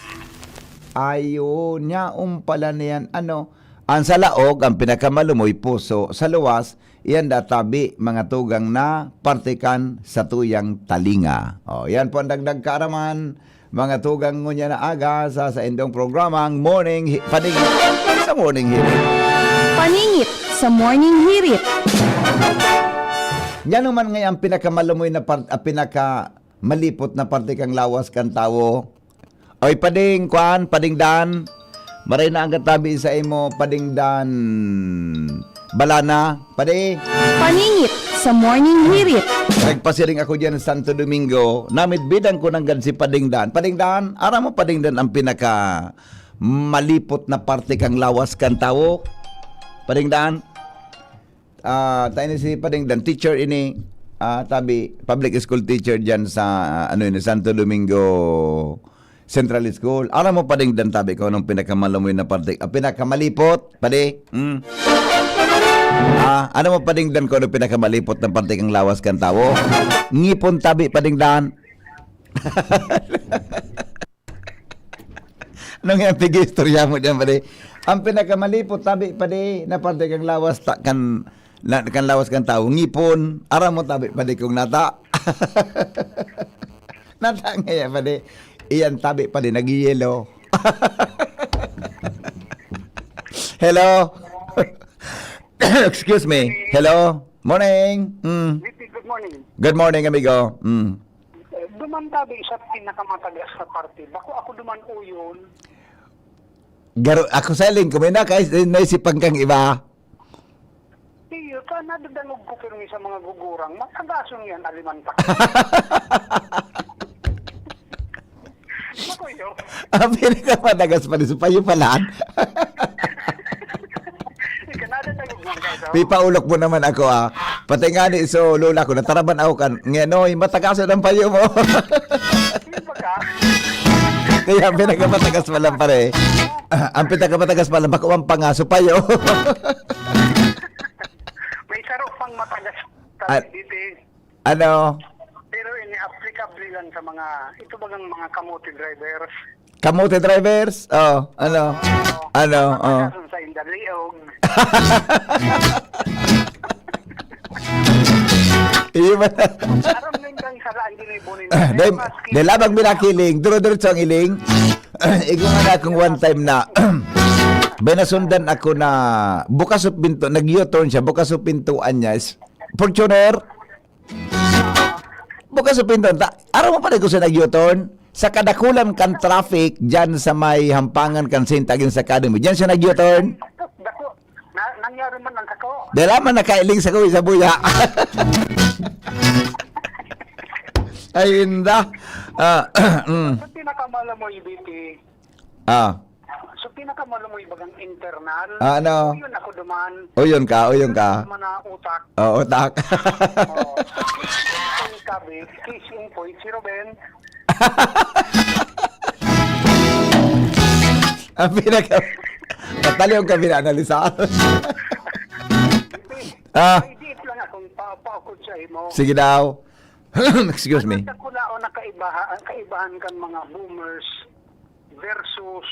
Ayun, yaon pala na yan. Ano? Ang sa laog, ang pinakamalumoy, puso. Sa luwas, iyan databi, mga tugang, na parte kan satuyang talinga. O, yan po ang dagdag kaaraman, mga tugang, ngunyan na aga sa saindong programang Morning Hi-, Paningit sa Morning Hirit. Paningit sa Morning Hirit. Yan naman ngayon ang pinakamalumoy na part, ah, pinaka malipot na parte kan lawas kan tawo. Oy, Pading, kwan, Pading Dan. Maray na ang katabi sa imo, Pading Dan. Balana, Padi. Paningit sa Morning Hirit. Nagpasiring ako diyan sa Santo Domingo. Namidbidan ko nanggad si Pading Dan. Pading Dan, aram mo, Pading Dan, ang pinaka malipot na parte kang lawas kan tawo? Pading Dan? Ah, tayo ni si Pading Dan, teacher ini, ah, tabi, public school teacher diyan sa, ah, ano yun, Santo Domingo Central School. Aram mo, Pading Dan, tabi, kung anong pinakamalumoy na parte, ah, pinakamalipot, padi? Hmm? Ah, ano mo, Pading Dan, kung anong pinakamalipot na parte kang lawas kan tawo? Ngipon, tabi, Pading Dan. Anong yung pag-istorya mo diyan, padi? Ang pinakamalipot, tabi, padi, na parte kang lawas, ta-, kan, na, kan lawas kan tawo, ngipon. Aram mo, tabi, padi, kung nata. Nata nga yan, padi. Iyan, tabi, padi, nag-yellow. Hello? Excuse me. Hello? Morning. Mm. Vicky, good morning. Good morning, amigo. Mm. Eh, duman tabi sa pinakamatagas na parte. Bako ako duman uyon. Garo, ako sa iling, kung may nakais-, naisipan kang iba. Iyo, ka nadadangog ko pirmi sa mga gugurang. Matagason yan, alimantak. Ako yun. Ang pinakamatagas pa rin, supayo pa lang. Ika nadadangog lang kayo. Pipaulok mo naman ako, ah. Pati nga ni, so, lola ko, nataraman ako kan, ngenoy, matagasan ang payo mo. Hindi ba ka? Kaya ang pinakamatagas pa lang, pare. Ah, ang pinakamatagas pa lang, bako ang pangaso payo. May saro pang matagas sa Ah, dito eh. Ano? Pero ini applicable lang sa mga, ito bagang mga kamote drivers. Kamote drivers? Oh, ano? Oo. Ano? Oh. Matagas sa indaliog. Iyo ba? Aram din kang saraan din ni Bonin. Dahil, Maski dahil labang minakiling, duro-diretso ang iling. Igo nga na akong one time na, binasundan ako na bukas o pinto, nag-U-turn siya, bukas o pintuan niya, is-, Fortuner. Bukas o pintuan, ta-, aram mo pa rin kung siya nag-U-turn? Sa kadakulan kan traffic, dyan sa may hampangan kan Saint Agnes Academy, dyan siya nag-U-turn. Dako, na, nangyari man ang kako. Dala man nakailing sa kuwi sa buya. Ay, inda. Ah, mm. Sa pinakamala mo, E B T, Ah. So, pinakamalo mo ibagang internal. Ah, ano? Uyon ako duman. Uyon ka, uyon ka. Duman na utak. Oh, utak. Oh. Kissing point, sabi, kissing point, si Ruben. Ang pinaka-, patali yung kami na analisar. Ah. May diit lang akong pa-, paukod sa imo. Sige daw. Excuse me. Ano sa kulaon na kaibaha-, ang kaibahan kan mga boomers versus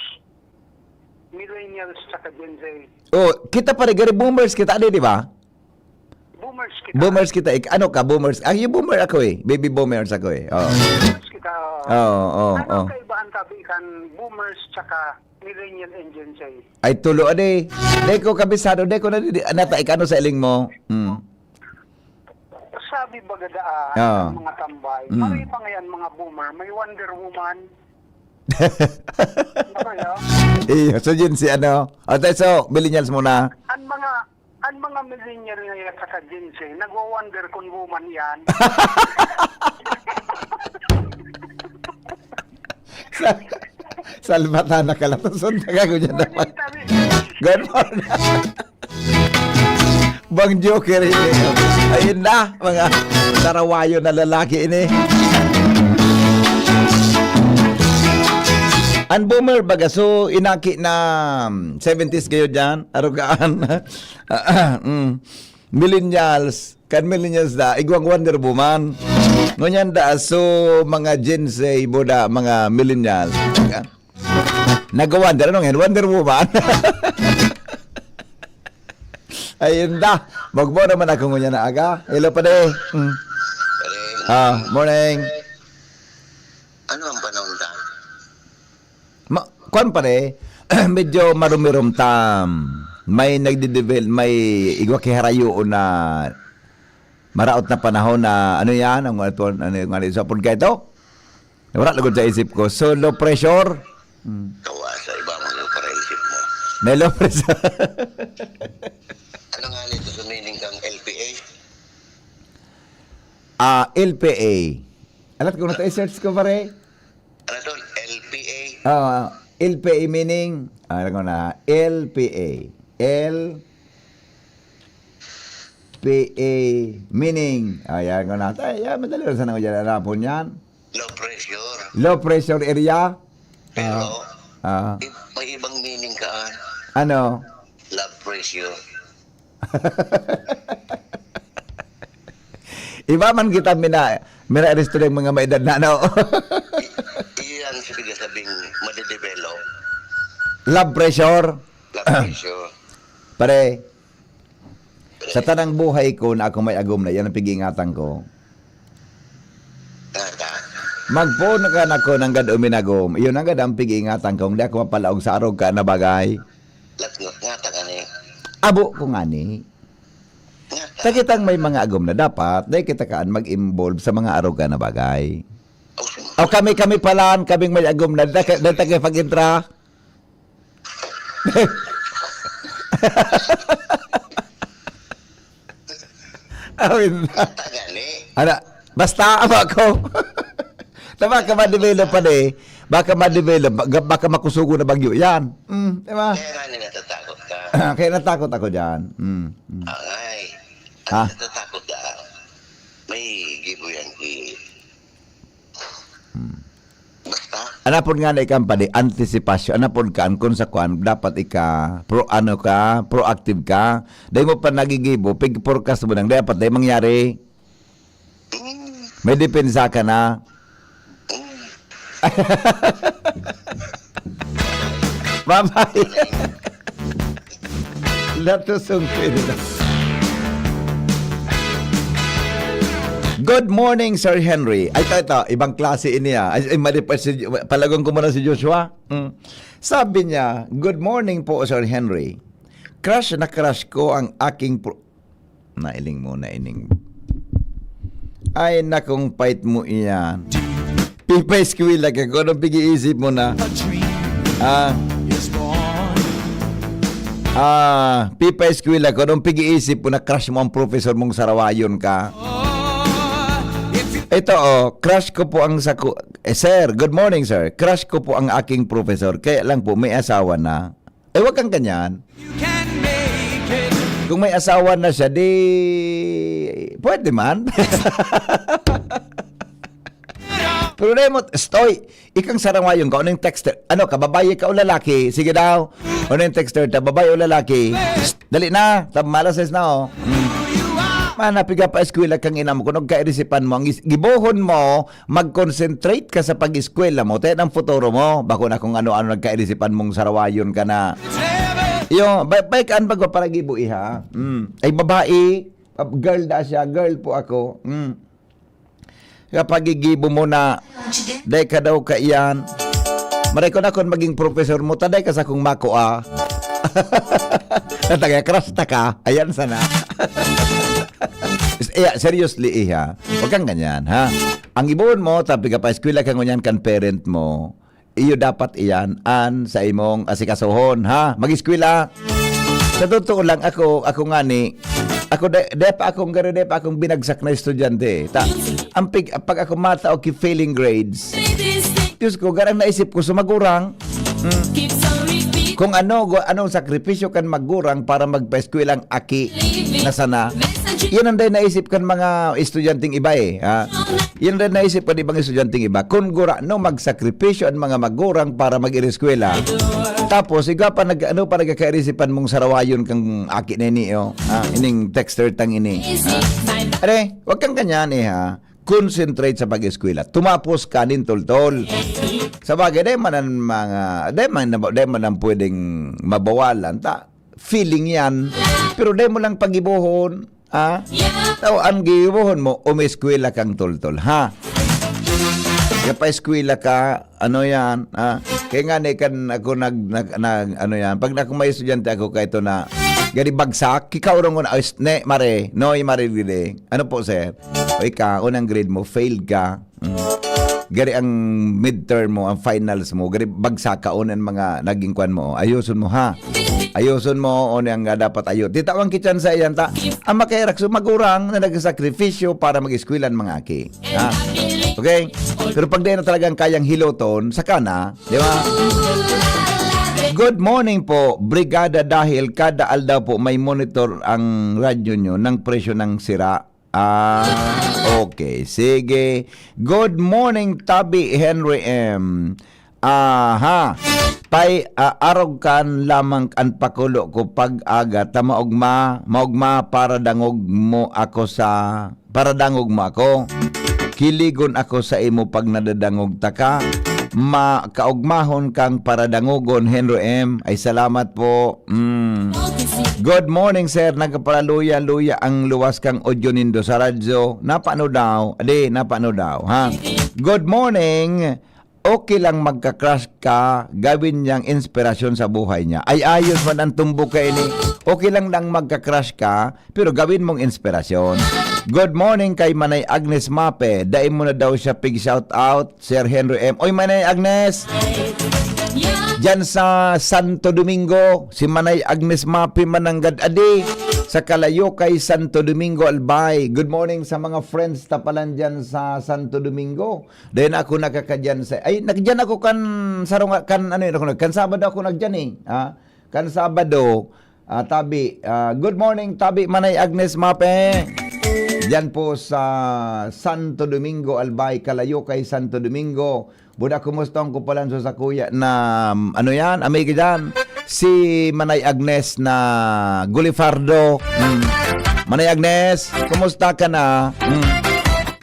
millennials saka Gen Z. Oh, kita pare, gari boomers kita, di, di ba? Boomers kita. Boomers kita. Ik-, ano ka, boomers? Ah, yung boomer ako eh. Baby boomers ako eh. Oh. Boomers kita. Oo, oo, Ano oo. ang kaibahan tabi kan boomers tsaka millennial and Gen Z? Ay, tulo, ade. Di ko kabisado, di ko na, di, nata, ik-, ano sa iling mo? Hmm. Sabi baga daa, Oo. ang mga tambay, Mm. Maray pa ngayon mga boomer, may Wonder Woman. Ano kaya? Iyo, so yun si ano. O, tayo, so, millennials muna. Ang mga, ang mga millennial ngayon at saka Gen Z, nagwa-wonder kung woman yan. Sa-, salbata na kalatoson, taga ko dyan naman. Good morning. Bang joker ini. Ayun na, mga sarawayo na lalaki ini. Ang boomer baga, so, inaki na, um, seventies kayo dyan, arugaan. Mm. Millennials, kan millennials da, igwang Wonder Woman. Ngunyan da, so, mga Gen Z, boda, mga millennials. Nag-wonder, ano ngayon? Wonder Woman? Ayun da. Magbo naman ako ngunyan na aga. Hello, pare. Mm. Pare. Ah, morning. Ano ang panahon ta? Ma-, kwan, pare, medyo marumirom ta. May nagde-devel-, may igwa kiharayoon na maraot na panahon na, ano yan? Ang, ano, ano, ano, sa apod ka ito? Wala lugod sa isip ko. So, low pressure? Hmm. Kawa sa iba mo yung paraisip mo. May low pressure. Ano nga nito sa meaning kang L P A? Ah, L P A. Alat ko na to, i-search ko, pare. Ano to? L P A? Ah, L P A meaning, ah, alam ko na, L P A. L P A meaning. Ah, yan ko na. Ay, yan, madali lang sana ko dyan hanapon yan. Low pressure. Low pressure area? Pero, Ah, ah. i-, may ibang meaning ka, ah. Ano? Love pressure. Iba man kita mina-, mina-arresto ng mga may edad na, ano? I-, iyan sa pinasabing madedevelop. Love pressure. Love pressure. Pare, sa tanang buhay ko na ako may agom na, yan ang pig-iingatan ko. Talaga? Magpoon ka na ko nanggad uminagom. Iyon nanggad ang pig-iingatan ko. Hindi ako mapalaog sa arog ka na bagay. Lat-, ngata ka ni. Abo ko nga ni. Ngata. Ta kitang may mga agom na dapat, dai kita kaan mag-involve sa mga arogan na bagay. O kami, kami palan, kaming may agom na, dai ta, dai ta kaya pag-intra. Awin na. Tagali. Ana, basta, ama ko. Ta baka ma-develop pa di. Baka ma-develop, baka, baka makusugo na bagyo yan. Mm, di ba? Kaya nga natatakot ka. Kaya natakot ako dyan. Mm, mm. Angay. Ha? Natatakot ka. May gibo yan, ki-, Hmm. Basta. Anapod nga na ikampani, antisipasyon. Anapod ka, an kun sa kwan, dapat ika, pro, ano ka, proactive ka. Dai mo pa nagigibo, pig-forecast mo nang dapat dai mangyari. Mm. May depensa ka na. Mm. Bye-bye. Latusong pwede na. Good morning, Sir Henry. Ay, ito, ito. Ibang klase ini, ah. Ay, ay, mali pa si, palagon ko muna si Joshua. Mm. Sabi niya, "Good morning po, Sir Henry. Crush na crush ko ang aking pro-," Nailing mo, nailing. Ay, nakong pait mo iyan. Pipa eskwela ka, kung anong pag-iisip mo na? Ah. Ah, pipa eskwela, kung anong pag-iisip mo na crush mo ang professor mong sarawayon ka? Ito, oh, crush ko po ang saku-, eh, sir, good morning, sir. Crush ko po ang aking professor, kaya lang po, may asawa na. Eh, wag kang ganyan. Kung may asawa na siya, di pwede man. Pero dai mo, stoy, ikang sarawayon ka, ano yung texter? Ano ka, babae ka o lalaki? Sige daw. Ano yung texter? Ta, babae o lalaki? Psst, dali na, ta, malas na, oh. Mm. Mana, piga pa eskwela kang ina mo, kung nagkairisipan mo, ang is-, gibohon mo, mag-concentrate ka sa pag-eskwela mo, tayo ng futuro mo. Bako na kung ano-ano nagkairisipan mong sarawayon ka na. Iyo, ba-, baikan bago para gibo, iha. Mm. Ay, babae, ah, girl da siya, girl po ako. Mm. Kapag gigibo mo na, dai ka daw kaiyan. Maray ko na kung maging professor mo, ta dai ka sa kung mako, ah. Natagay, crush ta ka. Ayan sana. Is-, iya, seriously, iha. Huwag kang ganyan, ha? Ang ibohon mo, tapi ka pa, eskwela ka ngunyan kan parent mo, iyo dapat iyan an sa imong asikasuhon, ha? Mag-eskwela. Sa totoo lang, ako, ako ngani, ako, de, de pa akong, garo, de pa akong binagsak na estudyante. Ta, ang pig-, pag ako matao ki failing grades, Diyos ko, garang naisip ko sa magurang. Hmm. Kung ano, gu-, anong sakripisyo kan magurang para magpaeskwela ang aki na sana. Yan ang dahil naisip kan mga estudyanteng iba eh. Ha? Yan ang dahil naisip kan ibang estudyanteng iba. Kung gura, no, magsakripisyo ang mga magurang para mag-ireskwela. Tapos, ikaw pa nag-, ano pa nagkakairisipan mong sarawayon kang aki na ini, oh. Ah, ining texter tang ini. Ah. Are, wag kang ganyan eh, ha. Concentrate sa pag-eskwela. Tumapos ka nin toltol. Sa bagay, dai man ang mga, dai man, dai man ang pwedeng mabawalan. Ta, feeling yan. Pero dai mo lang pagibohon. Ha? Tao, ang gibohon mo, umeskwela kang toltol. Ha? Kaya pa eskwela ka, ano yan? Ha? Kaya nga, ni kan ako nag, nag, nag, ano yan? Pag ako may estudyante ako, kahit na, gani bagsak, kikaurong ko na, "Ay, ne, mare, noy, mare, dili." "Ano po, sir?" "O ika, unang grade mo, failed ka." Mm. Gari ang midterm mo, ang finals mo, gari bagsak ka, on ang mga naging kwan mo. Ayuson mo, ha? Ayuson mo, on ang, ah, dapat ayo. Di tawang kitsan sa iyan, ta? Ang makairak sa magurang na nagsakripisyo para mag-eskwela ang mga aki. Ha? Okay? Pero pag di na talagang kayang hiloton, saka na, di ba? Good morning po, Brigada, dahil kada aldaw po may monitor ang radyo nyo ng presyo ng sira. Ah, okay. Sige. Good morning, Tabi Henry M. Aha. Pay, ah, arog kan lamang an pakulo ko pag-aga ta maogma, maogma para dangog mo ako sa, para dangog mo ako. Kiligon ako sa imo pag nadadangog taka. Ma-, kaogmahon kang paradangogon, Henry M. Ay, salamat po. Mm. Good morning, sir. Nagparaluya-luya ang luwas kang audio nindo sa radyo. Napano daw? Adi, napano daw, ha? Good morning. Okay lang magka-crush ka, gawin niyang inspirasyon sa buhay niya. Ay, ayos man ang tumbok ka ini. Okay lang nang magka-crush ka, pero gawin mong inspirasyon. Good morning kay Manay Agnes Mape. Dai mo na daw siya pig-shout out, Sir Henry M. Oy, Manay Agnes! Diyan sa Santo Domingo, si Manay Agnes Mape mananggad adi sa Kalayo kay Santo Domingo, Albay. Good morning sa mga friends ta palan diyan sa Santo Domingo. Dahil ako nakakadyan sa, ay, nagdyan ako kan, sarong, kan, ano yun, ako nag-, kan Sabado ako nagdyan eh. Ha? Kan Sabado, ah, Tabi. Ah, good morning, Tabi Manay Agnes Mape. Diyan po sa Santo Domingo, Albay, Kalayo kay Santo Domingo. Buda, kumusta ang kupalan sa sakuya na, ano yan, amiga dyan? Si Manay Agnes na Gulifardo. Mm. Manay Agnes, kumusta ka na? Mm.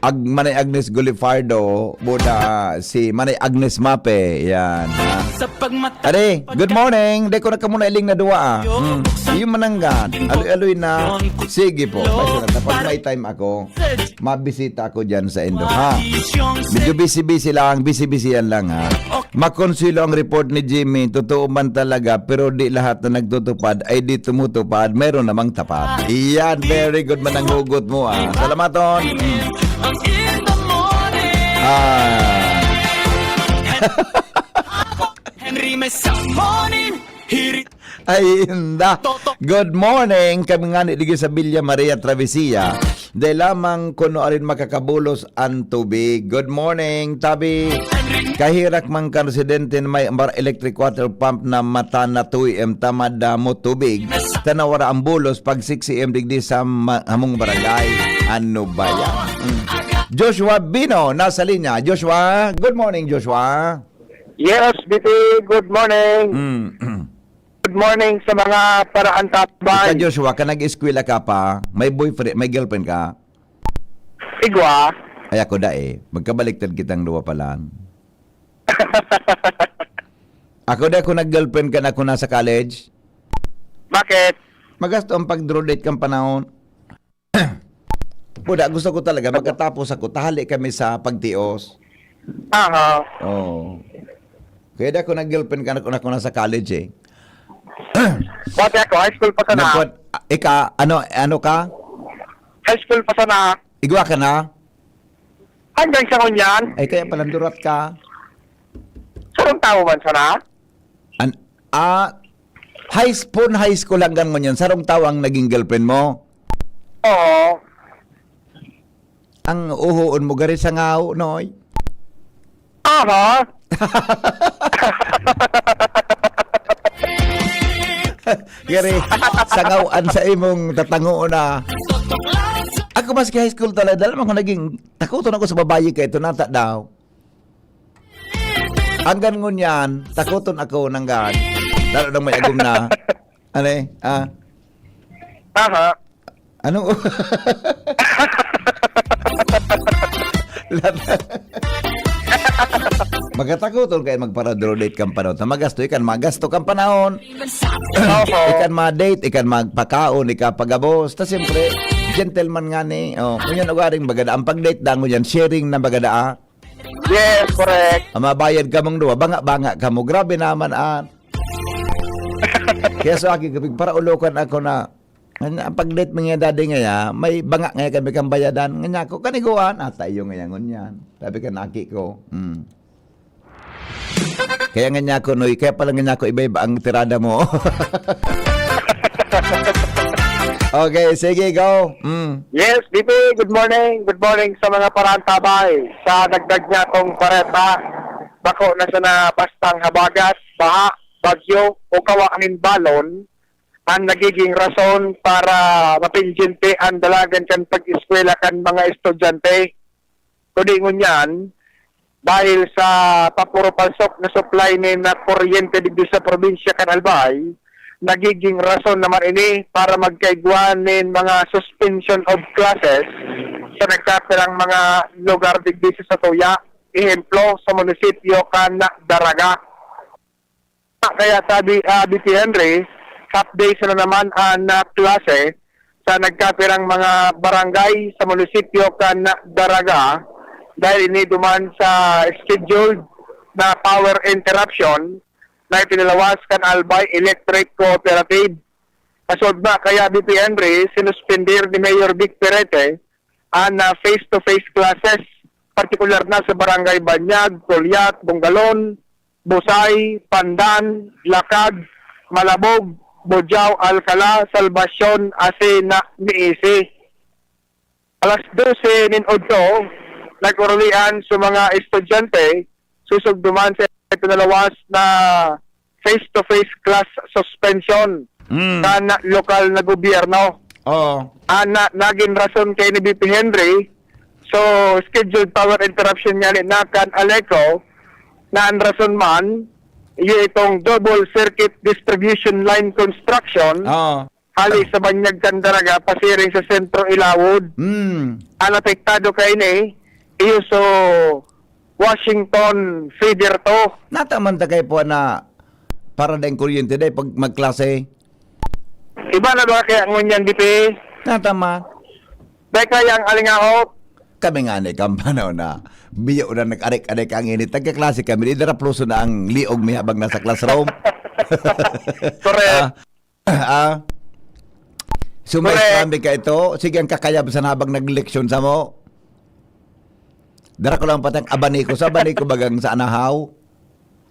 Ag-, Manay Agnes Gulifardo, buda, si Manay Agnes Mape. Yan. Ha? Sa pagmata- Are, good morning. Di ko na ka muna iling na duwa, ah. Mm. Yung mananggad. Aloy-aloy na. Sige po. Basta na, tapos may time ako. Mabisita ako dyan sa indo, ha? Medyo busy-busy lang, busy-busy yan lang, ha? Makonsilo ang report ni Jimmy, totoo man talaga, pero di lahat na nagtutupad ay di tumutupad, meron namang tapat. Iyan, very good man ang hugot mo, ah. Salamaton. Ah. Henry Mesa Morning Hirit. Ay, inda. Toto. Good morning. Kami nga ni Digi sa Villa Maria Travesilla. Dahil lamang kuno arin makakabulos ang tubig. Good morning, Tabi. Kahirak man kan residente na may mar-, electric water pump na mata na two A M tamad damo tubig. Tanawara ang bulos pag six A M digdi sa ma-, hamong barangay. Ano ba yan? Mm. Joshua Bino, nasa linya. Joshua, good morning, Joshua. Yes, B P, good morning. Mm. Good morning sa mga paraantabay. Ika, Joshua, ka nag-eskwela ka pa, may boyfriend, may girlfriend ka? Igwa. Ay, ako da eh. Magkabaliktad kitang duwa palan. Ako da, ako nag-girlfriend ka na ako nasa college. Bakit? Magasto ang pag-draw date kang panahon. Buda, gusto ko talaga, magkatapos ako, tahali kami sa pagtios. Aha. Oo. Kaya da ako nag-girlfriend ka na, na ako nasa college eh. Pati ako, high school pa sana. Nagpot-, ika, ano, ano ka? High school pa sana. Igwa ka na? Hanggang sa ngunyan. Ay, kaya pala durat ka. Sarong tawo man sana? An-, ah, high school, high school hanggang ngunyan, sarong tawo ang naging girlfriend mo? Oo. Ang uhoon mo, gari sa ngao, noy? Aha. Gari, sangawan sa imong tatangoon na. Ako, maski high school talaga, alam mo, naging takuton ako sa babayi kay ito, nata daw. Hanggang ngunyan, takuton ako nanggad. Lalo nang may agom na. Ano eh? Ah? Aha. Ano? Magkatakuton kayo magparadrodate kang panahon. Ta magasto, ikan magasto kang panahon. Opo. Ikan ma-date, ikan magpakaon, ikan pagabos. Ta siyempre, gentleman nga ni. Oh, kung yan ugaring bagada. Ang pag-date dango yan, sharing na bagada, ah. Yes, correct. Ang mabayad ka mong duwa, banga-banga ka mo. Grabe naman, ah. Kaya sa akin, kapag paraulokan ako na, ang pag-date mo nga, daddy, ngaya, may banga nga kami kang bayadan. Nganya ako, kaniguan, ata iyo ngaya ngunyan. Sabi ka, naki ko. Hmm. Kaya nganya ako, Noy, kaya pala nganya ako, iba-iba ang tirada mo. Okay, sige, go. Mm. Yes, B P, good morning. Good morning sa mga parantabay. Sa dagdag niya tong kareta, bako na siya na bastang habagat, baha, bagyo, o kawa nin balon, ang nagiging rason para mapinjente ang dalagan kan pag-eskwela kan mga estudyante. Kundi ngunyan, dahil sa papuro-palsok na supply nin na kuryente digdi sa probinsya kan Albay, nagiging rason naman ini para magkaigwa nin mga suspension of classes sa nagkapirang mga lugar digdi sa satuya, ehemplo, sa munisipyo kan Daraga. Kaya sabi, ah, B P Henry, half day na naman ang, ah, klase sa nagkapirang mga barangay sa munisipyo kan Daraga dahil ini duman sa scheduled na power interruption na ipinalawas kan Albay Electric Cooperative. Kasulod na kaya, B P Henry, sinuspender ni Mayor Vic Perete an, ah, face-to-face classes, partikular na sa Barangay Banyag, Colyat, Bongalon, Busay, Pandan, Lakag, Malabog, Bujao, Alcala, Salvacion, asin na Miisi. Alas dose nin udto, nag-urulian sa mga estudyante, susugduman sa pinalawas na face-to-face class suspension Mm. kan lokal na gobyerno. Oo. Ana, nagin rason kay ni B P Henry, so, scheduled power interruption nga ni na kan Aleco, na an rason man, iyo itong double circuit distribution line construction, Oo. hali sa Banyag kan Daraga, pasiring sa Sentro Ilawod. Mm. An apektado kaini, iyo so Washington Feeder two. Nataman ta kay po na para daing kuryente day pag magklase. Iba na ba kaya ngunyan, B P? Nataman. Dahil kaya ang alingahop? Kami nga ni kampanaw na biyo na nag-arik-arik ang init. Nagkaklase kami, di darapluso na ang liog mi habang nasa classroom. Correct. Ah, ah. So, may Correct. Kami ka ito. Sige, ang kakayab sa habang nag-leksyon sa mo. Dara ko lang patang abani ko. Sa abani ko bagang sa anahaw.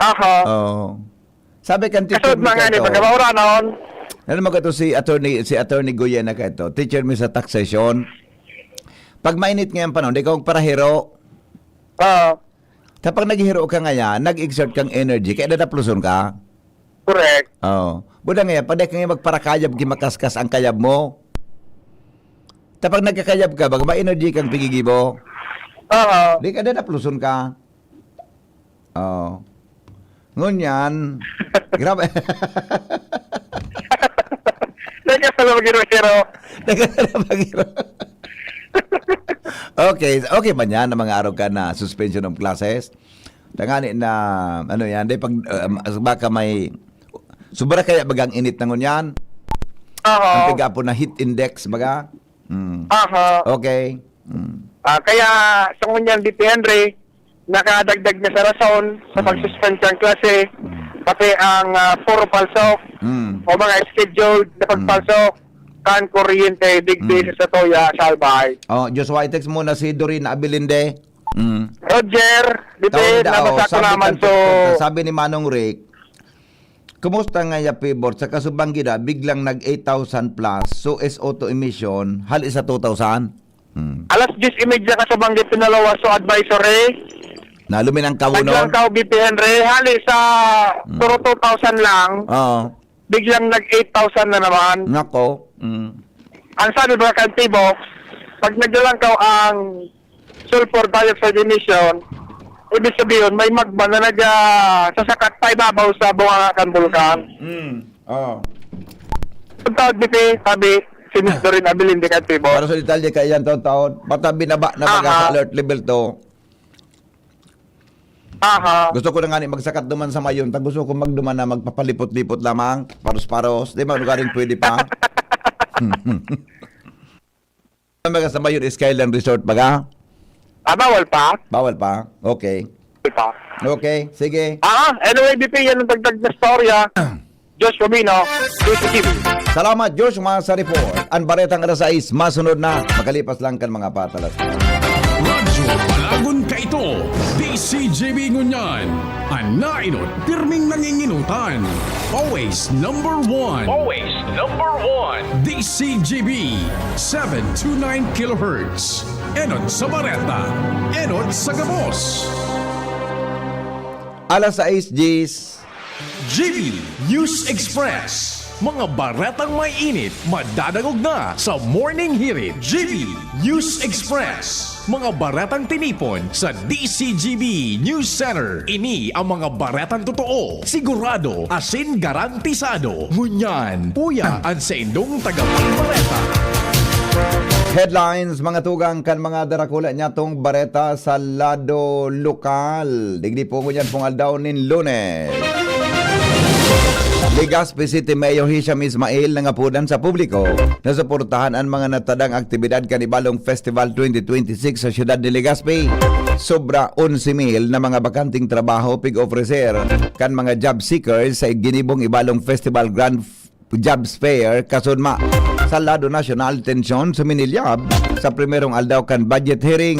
Aha. Oo. Sabi kan teacher Kasod mi mga ni kaito, pagkabauranon. Alam mo kaito si attorney, si attorney Goyena kaito, teacher mi sa taxation. Pag mainit ngayon panahon, di ka magparahiro. Oo. Kapag naghihiro ka ngayon, nag-exert kang energy, kaya dadapluson ka. Correct. Oo. Buda ngayon, pag di ka ngayon magparakayab, gimakaskas ang kayab mo. Kapag nagkakayab ka, baga may energy kang pigigibo. Oo. Di ka dadapluson ka. Oo. Ngunyan, grabe. Teka, sa mga giro-giro. Teka, sa mga giro. Okay, okay ba niyan na mga araw ka na suspension of classes? Tangani na, ano yan, day pag, um, baka may, sobra kaya bagang init na ngunyan? Oo. Ang pigapo na heat index, baga? Mm. Aha. Okay. Mm. Ah, kaya sa ngunyan, D P Henry, nakadagdag na sa rason sa Mm. pag-suspend sa klase, Mm. pati ang, ah, puro palsok Mm. o mga scheduled na Mm. pagpalsok kan kuryente digdi Mm. sa Satoya, Salbay. Oh, Joshua, i-text muna si Doreen Abilinde. Mm. Roger, D P, Taon daw, nabasa ko sabi naman, kan so doktor, sabi ni Manong Rick, kumusta nga ya pibor sa kasubang gida, biglang nag eight thousand plus, so S O two emission, hali sa two thousand? Hmm. Alas diyes y media ka sa banggit pinalawas so advisory. Nalumin ang kahunon? Naglangkaw, B P Henry, hali sa Hmm. puro two thousand lang, Oo. biglang nag eight thousand na naman. Nako. Hmm. Ang sabi ba kan T-Box, pag naglangkaw ang sulfur dioxide emission, ibig sabihin, may magma na nag, ah, sasakat pa ibabaw sa bunganga kan bulkan. Hmm. Oo. Ang tawag, B P, sabi, si Mister Rin Abilin, di ka, T-Box. Para sa detalye, kaya yan, taon-taon. Basta binaba na baga Aha. sa alert level two. Aha. Gusto ko na nga ni magsakat duman sa mayon. Ta gusto ko magduman na magpapalipot-lipot lamang. Paros-paros. Di ba, lugaring pwede pa? Ano ba sa mayon, Skyline Resort baga? Ah, bawal pa? Bawal pa? Okay. Bawal pa. Okay, sige. Ah, anyway, B P, yan ang dagdag na storya. Josh Robino, D C T V. Salamat, Josh, mga sa report. Ang baretang alas sais, masunod na. Makalipas lang kan mga patalas. Radyo Palagon Kaito, D C G B Ngunyan. An nainot, pirming nanginginutan. Always number one. Always number one. D C G B, seven two nine kilohertz. Enot sa Bareta, enot sa gabos. Alas sais, diyes. G B News Express. Mga baretang may init, madadangog na sa Morning Hirit. G B News Express. Mga baretang tinipon sa D C G B News Center. Ini ang mga baretang totoo, sigurado, asin garantisado. Ngunyan, uya an saindong tagapagbareta. Headlines, mga tugang kan mga darakula nyatong bareta sa lado lokal. Digdi po ngunyan pong aldaw nin Lunes. Legazpi City Mayor Hisham Ismail nangapodan sa publiko na suportahan an mga natadang aktibidad kan Ibalong Festival twenty twenty-six sa siyudad ni Legazpi. Sobra onse mil na mga bakanteng trabaho pig-ofrecer kan mga job seekers sa ginibong Ibalong Festival Grand Jobs Fair, kasudma. Sa lado nasyonal, tensyon suminilyab sa primerong aldaw kan budget hearing.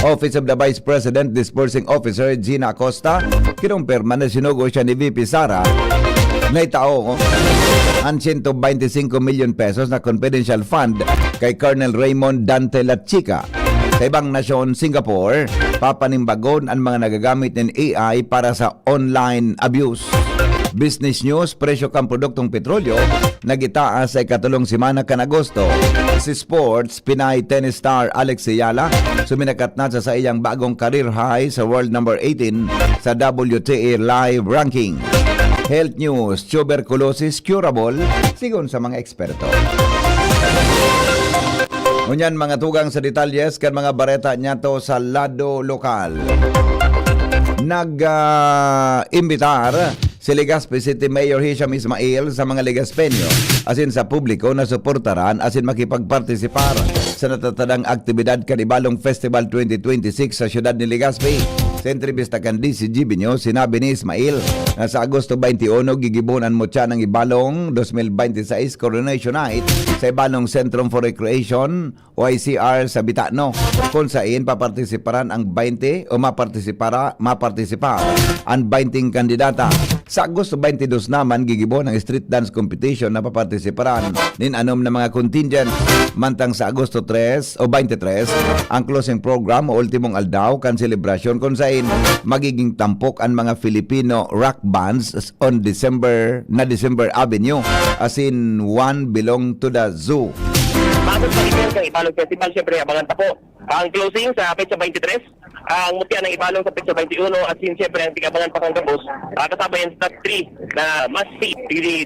Office of the Vice President Disbursing Officer Gina Acosta kinumpirma na sinugo siya ni V P Sara na itao an siyento bente singko milyon pesos na confidential fund kay Colonel Raymond Dante Lachica. Sa ibang nasyon, Singapore, papanimbagon an mga nagagamit nin A I para sa online abuse. Business News, presyo kan produktong petrolyo nagitaas sa ikatulong semana kan Agosto. Si sports, Pinay tennis star Alex Eala suminakat na sa saiyang bagong career high sa world number eighteen sa W T A Live Ranking. Health News, tuberculosis curable sigon sa mga eksperto. Ngunyan, mga tugang sa detalyes kan mga bareta niyato sa lado lokal. Nag, ah, imbitar si Legazpi City Mayor Hisham Ismail sa mga Legaspeño asin sa publiko na suportaran asin makipagpartisipar sa natatadang aktibidad kan Ibalong Festival twenty twenty-six sa siyudad ni Legazpi. Sa entrevista kan D C G B News, sinabi ni Ismail na sa Agosto twenty-one, gigibohon an mutya ng Ibalong twenty twenty-six Coronation Night sa Ibalong Centrum for Recreation o I C R sa Bitano, kung sain papartisiparan ang twenty o mapartisipara, mapartisipar an twenty kandidata. Sa Agosto twenty-two naman, gigibohon ang street dance competition na papartisiparan nin anom na mga contingent. Mantang sa Agosto tres o twenty-three, ang closing program o ultimong aldaw kan selebrasyon, kung sain magiging tampok an mga Filipino rock bands on December na December Avenue, asin One Belong to the Zoo. Bago sa event ng Ibalog Festival, syempre, abangan pa po ang closing sa petsa twenty-three, ang mutya ng Ibalong sa petsa twenty-one, asin syempre ang tigabangan pa kan gabos, ah, kasama yan sa top three na must see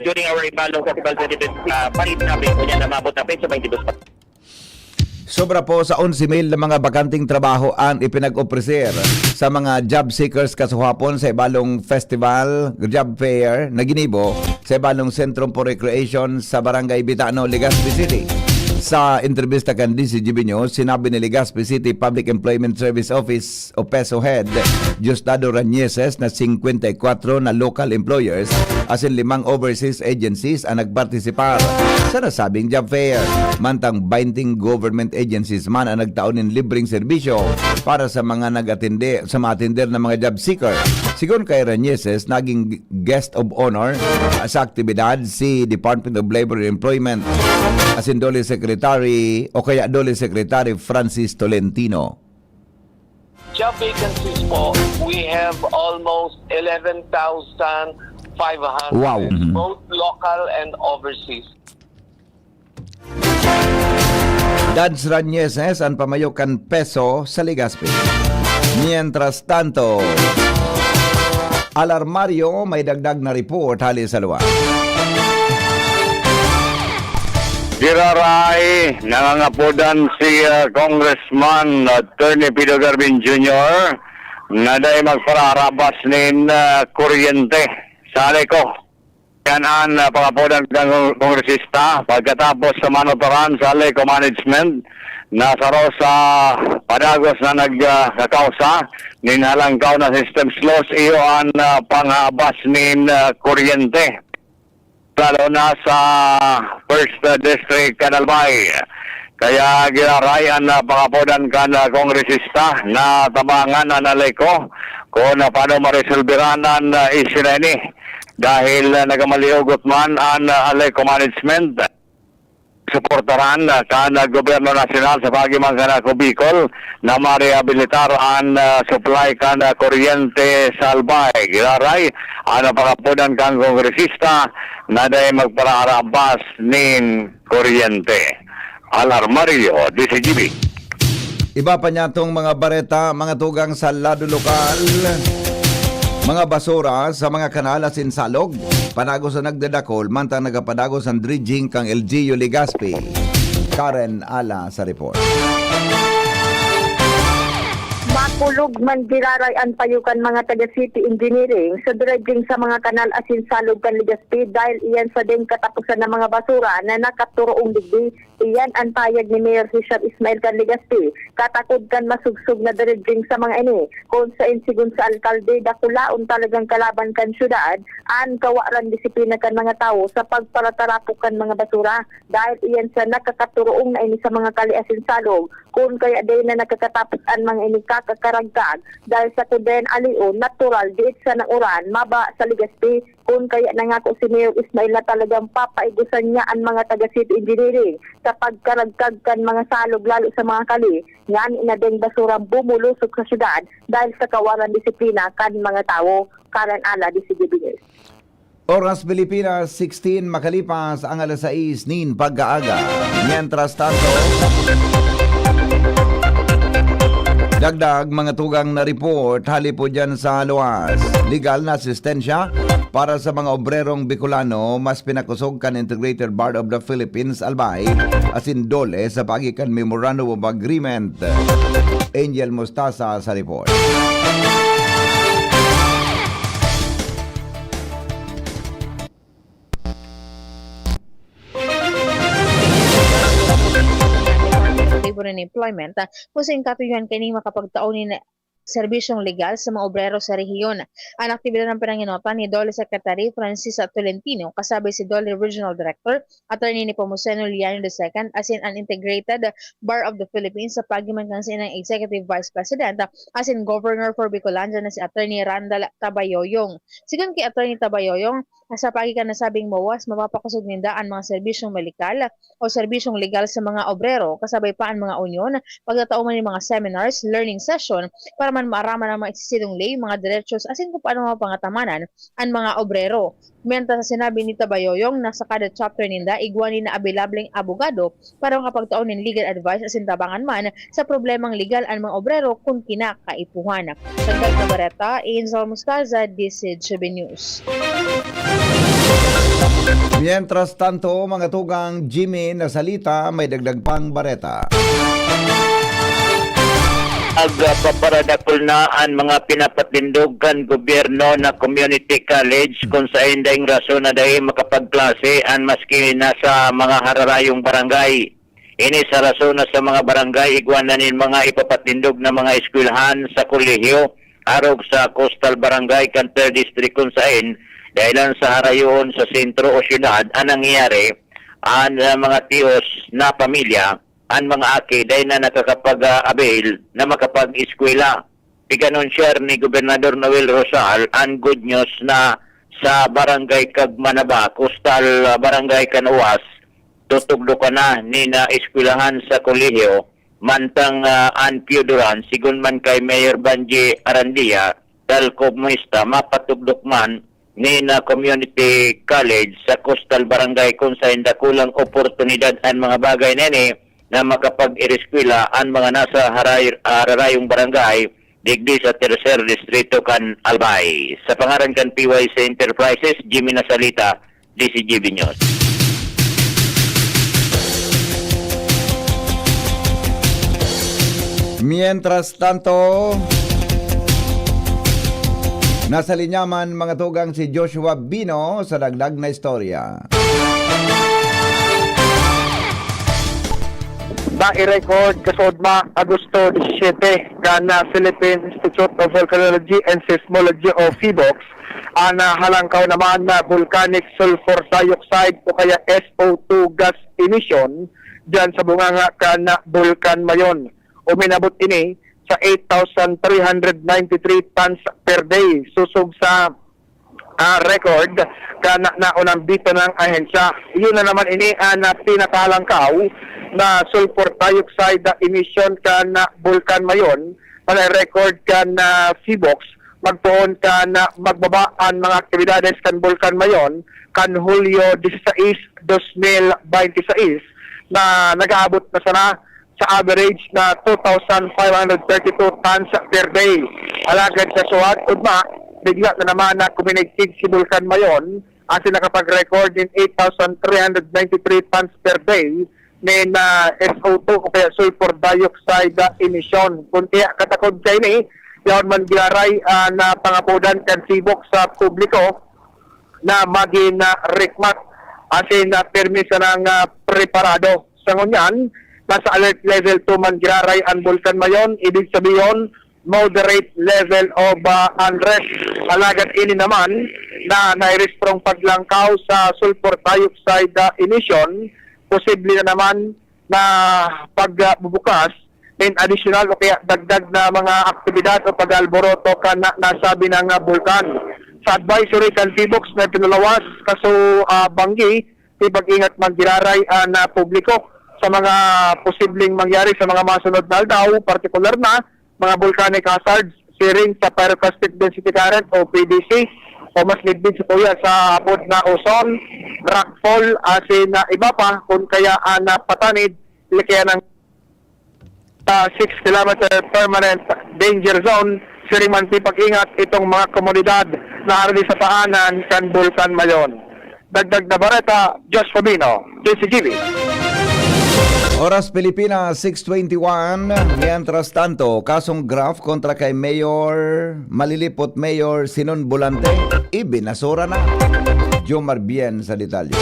during our Ibalong Festival twenty twenty-six, ah, parade namin, kung yan na maabot na petsa twenty-two. Sobra po sa onse mil na mga bakanteng trabaho ang ipinag-opreser sa mga job seekers kasuhapon sa Ibalong Festival Job Fair na ginibo sa Ibalong Centrum for Recreation sa Barangay Bitano, Legazpi City. Sa entrevista kan D C G B News, sinabi ni Legazpi City Public Employment Service Office o PESO Head Diosdado Rañeses na singkwenta y kwatro na local employers asin limang overseas agencies ang nagpartisipar sa nasabing job fair. Mantang twenty government agencies man ang nagtao nin libreng serbisyo para sa mga nag-atende, sa maatender na mga job seeker. Sigon kay Rañeses, naging guest of honor sa aktibidad si Department of Labor and Employment asin DOLE Secretary o kaya DOLE Secretary Francis Tolentino. Job vacancies po, we have almost eleven thousand five hundred, Wow. Mhm. both local and overseas. Dads Rañeses an pamayo kan PESO sa Legazpi. Mientras tanto, Alarmario may dagdag na report hali sa lugar. Giraray, nangangapodan si ah, Congressman Attorney Pido Garvin Junior na dai magpararabas nin ah, kuryente sa Aleco. Yan ang ah, pangapodan kan kong- kongresista pagkatapos sa manotoran sa Aleco Management na saro sa padagos na nagkakausa nin halangkaw na systems loss iyo ang ah, panghabas nin ah, kuryente, lalo na sa First District, Canalbay. Kaya giraray ang ah, pangapodan kan ah, kongresista na tabangan an Aleco kung ah, paano maresolberan an ah, issue na ini. Dahil ah, nagkamalihugot man an ah, Aleco Management, suportaran ah, kan ah, gobyerno nasyonal sa paagi man kan Ako Bicol na marehabilitar an ah, supply kan ah, kuryente sa Albay. Giraray, ang pangapodan kan kongresista na dai magparaarabas nin kuryente. Alarmario, D C G B. Iba pa niya tong mga bareta, mga tugang sa lado lokal. Mga basura sa mga kanal asin salog. Padagos na nagdadakol, mantang nagapadagos ang dredging kang L G U Legazpi. Karen Ala sa report. Makulog man giraray an payo kan mga taga City Engineering sa dredging sa mga kanal asin salog kan Legazpi dahil iyan sa ding katapusan ng mga basura na nakaturoong digdi Iyan an payag ni Mayor Richard Ismail kan Legazpi, katakod kan masugsog na dredging sa mga ini, kun saen sigon sa alkalde, dakulaon talagang kalaban kan syudad an kawaran disiplina kan mga tawo sa pagparatarapok kan mga basura, dahil iyan sa nakakaturuong na ini sa mga kali asin salog, kun kaya dai na nakakatapos an mga ini kakakaragkag, dahil sa kun dai an alion, natural, diit sa nauran, maba sa Legazpi, kun kaya nangako si Mayor Ismail na talagang papaigosan niya an mga taga City Engineering sa pagkaragkag kan mga salog, lalo sa mga kali, ngani na deng basurang bumulusog sa syudad dahil sa kawalan disiplina kan mga tawo. Karen Ala, D C G B News. Oras Pilipinas, sixteen makalipas ang alas sais nin pagkaaga. Mientras tanto, dagdag mga tugang na report hali po dyan sa luwas. Legal na asistensya para sa mga obrerong Bicolano, mas pinakosog kan Integrated Bar of the Philippines, ALBAI, asin DOLE sa paagi kan Memorandum of Agreement. Angel Mostasa sa report. Labor and Employment, ah, kung saen katuyuhan kaining makapagtao nin serbisyong legal sa mga obrero sa rehiyon. An aktibidad an pinangenotan ni DOLE Secretary Francis Tolentino, kasabi si DOLE Regional Director Attorney Nepomuceno Liano the second, asin an Integrated Bar of the Philippines sa paagi man kan saindang Executive Vice President, asin Governor for Bicolandia na si Attorney Randall Tabayoyong. Sigon ki Attorney Tabayoyong, sa paagi kan nasabing MOAs, mapapakosog ninda an mga serbisyong medikal o serbisyong legal sa mga obrero, kasabay pa an mga unyon, pagtatao man nin mga seminars, learning session, para man maaraman an mga isisidong ley, mga derechos, asin kung paano mapangatamanan an mga obrero. Mientras, sinabi ni Tabayoyong na sa kada chapter ninda, igwa nin abilableng abogado para makapagtao nin legal advice asin tabangan man sa problemang legal an mga obrero kun kinakaipuhan. Dagdag na bareta, Angel Moscaza, D C G B News. Mientras tanto, mga tugang, Jimmy Nasalita, may dagdag pang bareta. Nagpaparadakul na an mga pinapatindog kan gobyerno na community college, kung saen daing rason na dai makapagklase an maski nasa mga hararayong barangay. Ini sa rason na sa mga barangay, igwa na nin mga ipapatindog na mga eskwelahan sa kolehiyo, arog sa Coastal Barangay kan Third District, kun saen, dahilan sa harayoon sa sentro o syudad an nangyayari, an, ah, mga tios na pamilya, an mga aki dai na nakakapag-avail na makapag-eskwela. Pig-anunsyar ni Gobernador Noel Rosal an good news na sa Barangay Cagmanaba, Coastal, ah, Barangay Canoas, tutugdokan na nin, ah, eskwelahan sa kolehiyo, mantang, ah, an Pio Duran, sigon man kay Mayor Banji Arandia, Dalcob Muista, mapatugdok man nin, ah, community college sa Coastal Barangay, kun saen dakulang oportunidad an mga bagay na ini na makapag-ireskwela an mga nasa haray-, hararayong barangay digdi sa Tercer Distrito kan Albay. Sa pangaran kan P Y C Enterprises, Jimmy Nasalita, D C G B News. Mientras tanto, nasa linya man, mga tugang, si Joshua Bino sa dagdag na istorya. Nai-record kasuodma, Agosto disisiyete, kan Philippine Institute of Volcanology and Seismology o PHIVOLCS an, ah, halangkaw naman na volcanic sulfur dioxide o kaya S O two gas emission diyan sa bunganga kan Bulkan Mayon. Uminabot ini sa eight thousand three hundred ninety-three tons per day, sosog sa, ah, record kan naunang bito ng ahensya. Iyon na naman ini an, ah, pinakalangkaw na sulfur dioxide emission kan, ah, Bulkan Mayon, na record kan, ah, PHIVOLCS, magpoon kan, ah, magbaba an mga aktibidades kan Bulkan Mayon kan Hulyo disisais, dos mil bente sais, na nag-aabot na sana sa average na two thousand five hundred thirty-two tons per day. Alagad sa suwat, ugma, bigla na naman na kuminigkig si Bulkan Mayon, asin nakapag-record nin eight thousand three hundred ninety-three tons per day nin, ah, S O two o kaya sulfur dioxide, ah, emission. Kun kaya katakod kaini, yaon man giraray, ah, na pangapodan kan PHIVOLCS sa publiko na magin, ah, rikmat asin, ah, pirmi sanang, ah, preparado Sa ngunyan, nasa alert level two man giraray an Bulkan Mayon, ibig sabihon, moderate level of, ah, unrest. Alagad ini naman na nairehistrong paglangkaw sa sulfur dioxide, ah, emission, posible na naman na pagbubukas nin additional o kaya dagdag na mga aktibidad o pag-aalboroto kan na, nasabi na nga bulkan. Sa advisory kan PHIVOLCS na pinalawas, kaso, ah, banggi, ipag-ingat man giraray an, ah, publiko sa mga posibleng mangyari sa mga masunod na aldaw, partikular na mga volcanic hazards, siring sa pyroclastic density current o P D C, o mas ligpit sa kuya sa abot na ozone, rockfall, asin na iba pa, kun kaya an, ah, patanid, likiyan ng, ah, six kilometer permanent danger zone, siring man ipag-ingat itong mga komunidad na ardi sa paanan kan Bulkan Mayon. Dagdag na bareta, Josh Fabino, D Z G B. Oras Pilipinas, six twenty-one. Mientras tanto, kasong graft kontra kay Mayor, Malilipot Mayor Sinon Volante, ibinasura na. Jomar Bien sa detalye.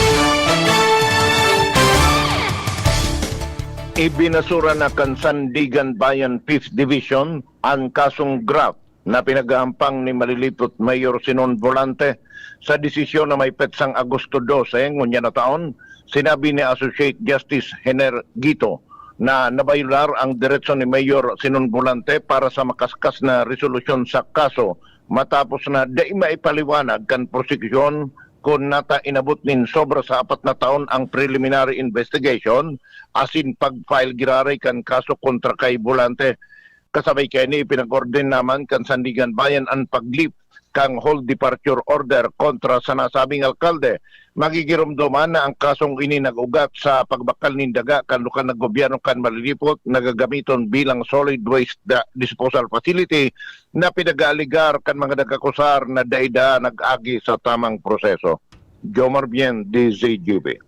Ibinasura na kan Sandiganbayan Fifth Division an kasong graft na pinaghahampang ni Malilipot Mayor Sinon Volante sa desisyon na may petsang Agosto dose, ngunyan na taon, sinabi ni Associate Justice Hener Guito na nabayular ang deretso ni Mayor Sinon Volante para sa makaskas na resolusyon sa kaso, matapos na dai maipaliwanag kan prosekusyon kun nata inabot nin sobra sa apat na taon ang preliminary investigation asin pag-file giraray kan kaso kontra kay Volante. Kasabay kaini, ipinag-orden naman kan Sandiganbayan an pag-lift kan hold departure order kontra sa nasabing alkalde. Magigiromdoman na ang kasong ini nag-ugat sa pagbakal nin daga kan lokal na gobyerno kan Malilipot na gagamiton bilang solid waste da-, disposal facility na pinag-aalegar kan mga nag-akusar na dai daa nag-agi sa tamang proseso. Jomar Bien, D Z G B.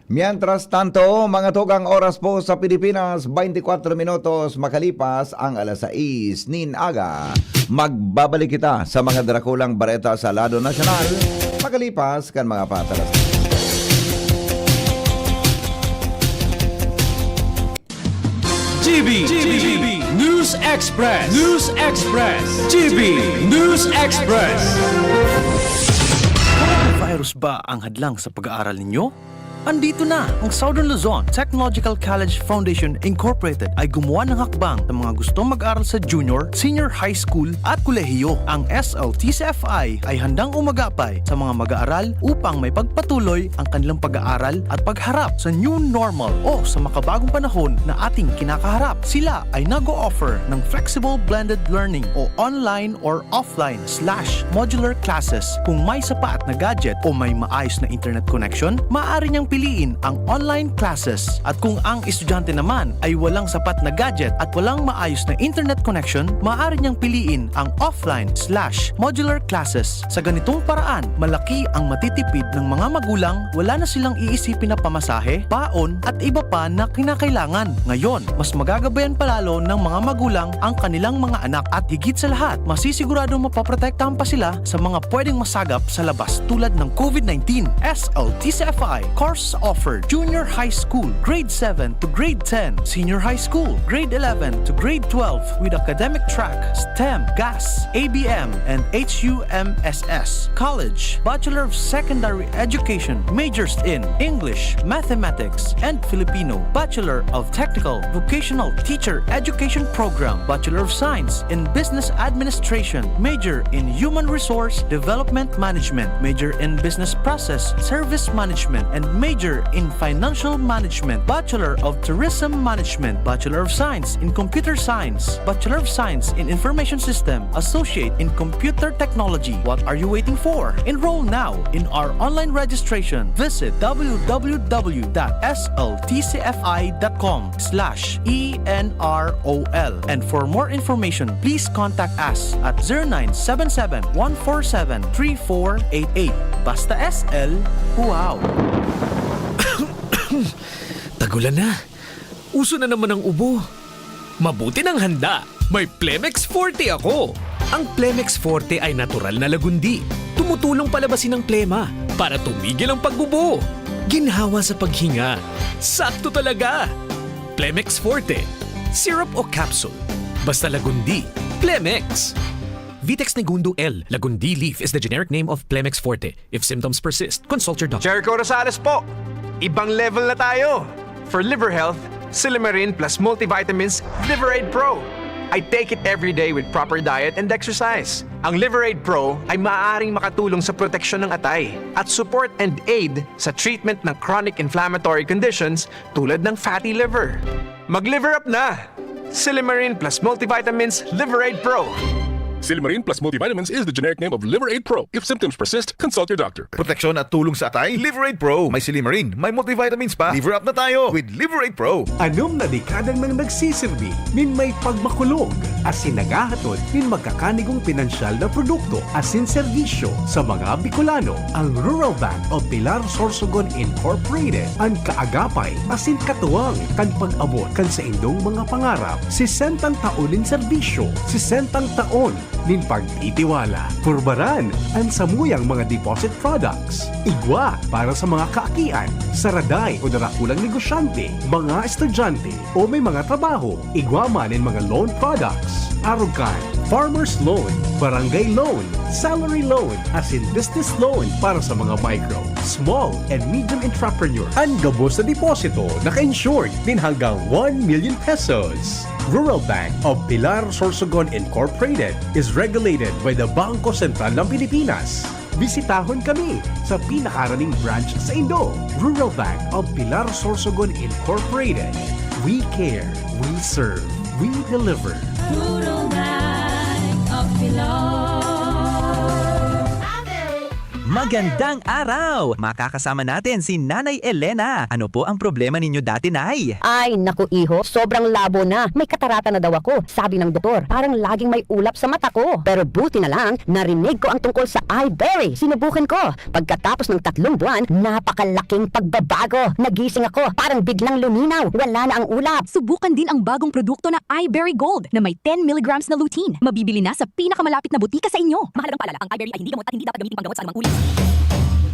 Mientras tanto, mga tugang, oras po sa Pilipinas, twenty-four minutos makalipas ang alas sais nin aga. Magbabalik kita sa mga drakulang bareta sa lado nasyonal, makalipas kan mga patalas. G B, G B, News Express, News Express, G B News Express. Coronavirus ba ang hadlang sa pag-aaral ninyo? Andito na! Ang Southern Luzon Technological College Foundation Incorporated ay gumawa ng hakbang sa mga gustong mag-aral sa junior, senior high school at kolehiyo. Ang S L T C F I ay handang umagapay sa mga mag-aaral upang may pagpatuloy ang kanilang pag-aaral at pagharap sa new normal o sa makabagong panahon na ating kinakaharap. Sila ay nag-o-offer ng flexible blended learning o online or offline slash modular classes. Kung may sapat na gadget o may maayos na internet connection, maaari niyang piliin ang online classes. At kung ang estudyante naman ay walang sapat na gadget at walang maayos na internet connection, maaari niyang piliin ang offline slash modular classes. Sa ganitong paraan, malaki ang matitipid ng mga magulang, wala na silang iisipin na pamasahe, baon, at iba pa na kinakailangan. Ngayon, mas magagabayan pa lalo ng mga magulang ang kanilang mga anak at higit sa lahat, masisiguradong mapoprotektahan pa sila sa mga pwedeng masagap sa labas tulad ng COVID nineteen. S L T C F I course offered: Junior High School, Grade seven to Grade ten, Senior High School, Grade eleven to Grade twelve with academic track STEM, GAS, A B M, and H U M S S. College, Bachelor of Secondary Education, majors in English, Mathematics, and Filipino, Bachelor of Technical Vocational Teacher Education Program, Bachelor of Science in Business Administration, major in Human Resource Development Management, major in Business Process Service Management, and major in Financial Management, Bachelor of Tourism Management, Bachelor of Science in Computer Science, Bachelor of Science in Information System, Associate in Computer Technology. What are you waiting for? Enroll now in our online registration. Visit W W W dot S L T C F I dot com slash E N R O L. And for more information, please contact us at zero nine seven seven, one four seven, three four eight eight. Basta S L, wow! Tagulan na. Uso na naman ang ubo. Mabuti nang handa. May Plemex Forte ako. Ang Plemex Forte ay natural na lagundi. Tumutulong palabasin ang plema para tumigil ang pag-ubo. Ginhawa sa paghinga. Sakto talaga! Plemex Forte. Syrup o capsule. Basta Lagundi, Plemex! Vitex Negundo L. Lagundi leaf is the generic name of Plemex Forte. If symptoms persist, consult your doctor. Jericho Rosales po! Ibang level na tayo! For liver health, Silymarin plus multivitamins, Liver Aid Pro. I take it every day with proper diet and exercise. Ang Liver Aid Pro ay maaaring makatulong sa proteksyon ng atay at support and aid sa treatment ng chronic inflammatory conditions tulad ng fatty liver. Mag-liver up na! Silymarin plus multivitamins, Liver Aid Pro. Silymarin plus multivitamins is the generic name of Liver Aid Pro. If symptoms persist, consult your doctor. Proteksyon at tulong sa atay, Liver Aid Pro. May silymarin, may multivitamins pa. Liver up na tayo with Liver Aid Pro. Anom na dekada nang nagsisirbi nin may pagmakulog asin naghahatod nin magkakanigong pinansyal na produkto asin serbisyo sa mga Bicolano. Ang Rural Bank of Pilar Sorsogon Incorporated, an kaagapay asin katuwang kan pag-abot kan saindong mga pangarap. Sesentang taon nin serbisyo, sesentang taon nin pagtitiwala. Purbaran an samuyang mga deposit products. Igwa para sa mga kaakian, saraday o darakulang negosyante, mga estudyante o may mga trabaho. Igwa man nin mga loan products. Arog kan farmer's loan, barangay loan, salary loan, asin business loan para sa mga micro, small, and medium entrepreneur. An gabos na deposito naka-insured nin hanggang one million pesos. Rural Bank of Pilar Sorsogon Incorporated is regulated by the Bangko Sentral ng Pilipinas. Bisitahon kami sa pinakaraning branch saindo. Rural Bank of Pilar Sorsogon Incorporated. We care, we serve, we deliver. Rural Bank of Pilar. Magandang araw! Makakasama natin si Nanay Elena. Ano po ang problema ninyo dati, Nay? Ay, naku, iho, sobrang labo na. May katarata na daw ako, sabi ng doktor. Parang laging may ulap sa mata ko. Pero buti na lang, narinig ko ang tungkol sa Iberry. Sinubukan ko. Pagkatapos ng tatlong buwan, napakalaking pagbabago. Nagising ako, parang biglang luminaw. Wala na ang ulap. Subukan din ang bagong produkto na Iberry Gold na may ten milligrams na lutein. Mabibili na sa pinakamalapit na butika sa inyo. Mahalagang paalala, ang Iberry ay hindi gamot at hindi dapat gamitin panggamot sa anumang uri.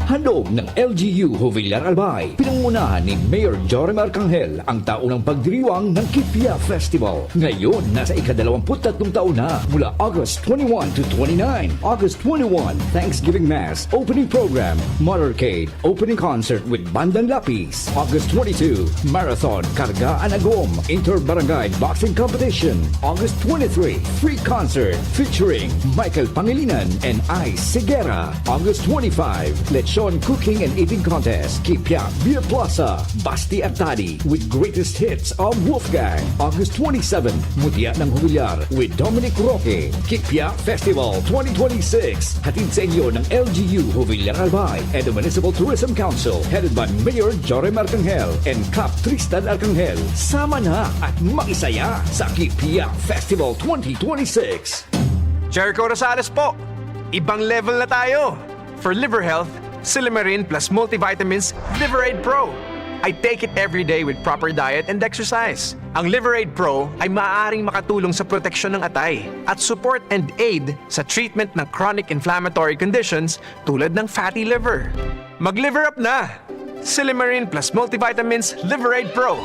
Handog ng L G U Jovillar Albay, pinangunahan ni Mayor Jorim Arcangel, ang taunang pagdiriwang ng Kipia Festival. Ngayon, nasa ikadalawamput tatlong taon na, mula August twenty-one to twenty-nine. August twenty-one, Thanksgiving Mass, opening program, motorcade, opening concert with Bandang Lapis. August twenty-two, Marathon Karga an Agom, Inter-Barangay Boxing Competition. August twenty-three, free concert featuring Michael Pangilinan and Ice Sigera. August twenty-five, Lechon Cooking and Eating Contest, Kipia Beer Plaza, Basti at Tadi with greatest hits of Wolfgang. August twenty-seven, Mutya ng Jovillar with Dominic Roque. Kipia Festival twenty twenty-six, hatid sa inyo ng L G U Jovillar Albay and the Municipal Tourism Council, headed by Mayor Jorim Arcangel and Kap Tristan Arcangel. Sama na at makisaya sa Kipia Festival twenty twenty-six. Jericho Rosales po! Ibang level na tayo! For liver health, Silymarin plus multivitamins, Liver Aid Pro. I take it every day with proper diet and exercise. Ang Liver Aid Pro ay maaaring makatulong sa proteksyon ng atay at support and aid sa treatment ng chronic inflammatory conditions tulad ng fatty liver. Mag-liver up na! Silymarin plus multivitamins, Liver Aid Pro.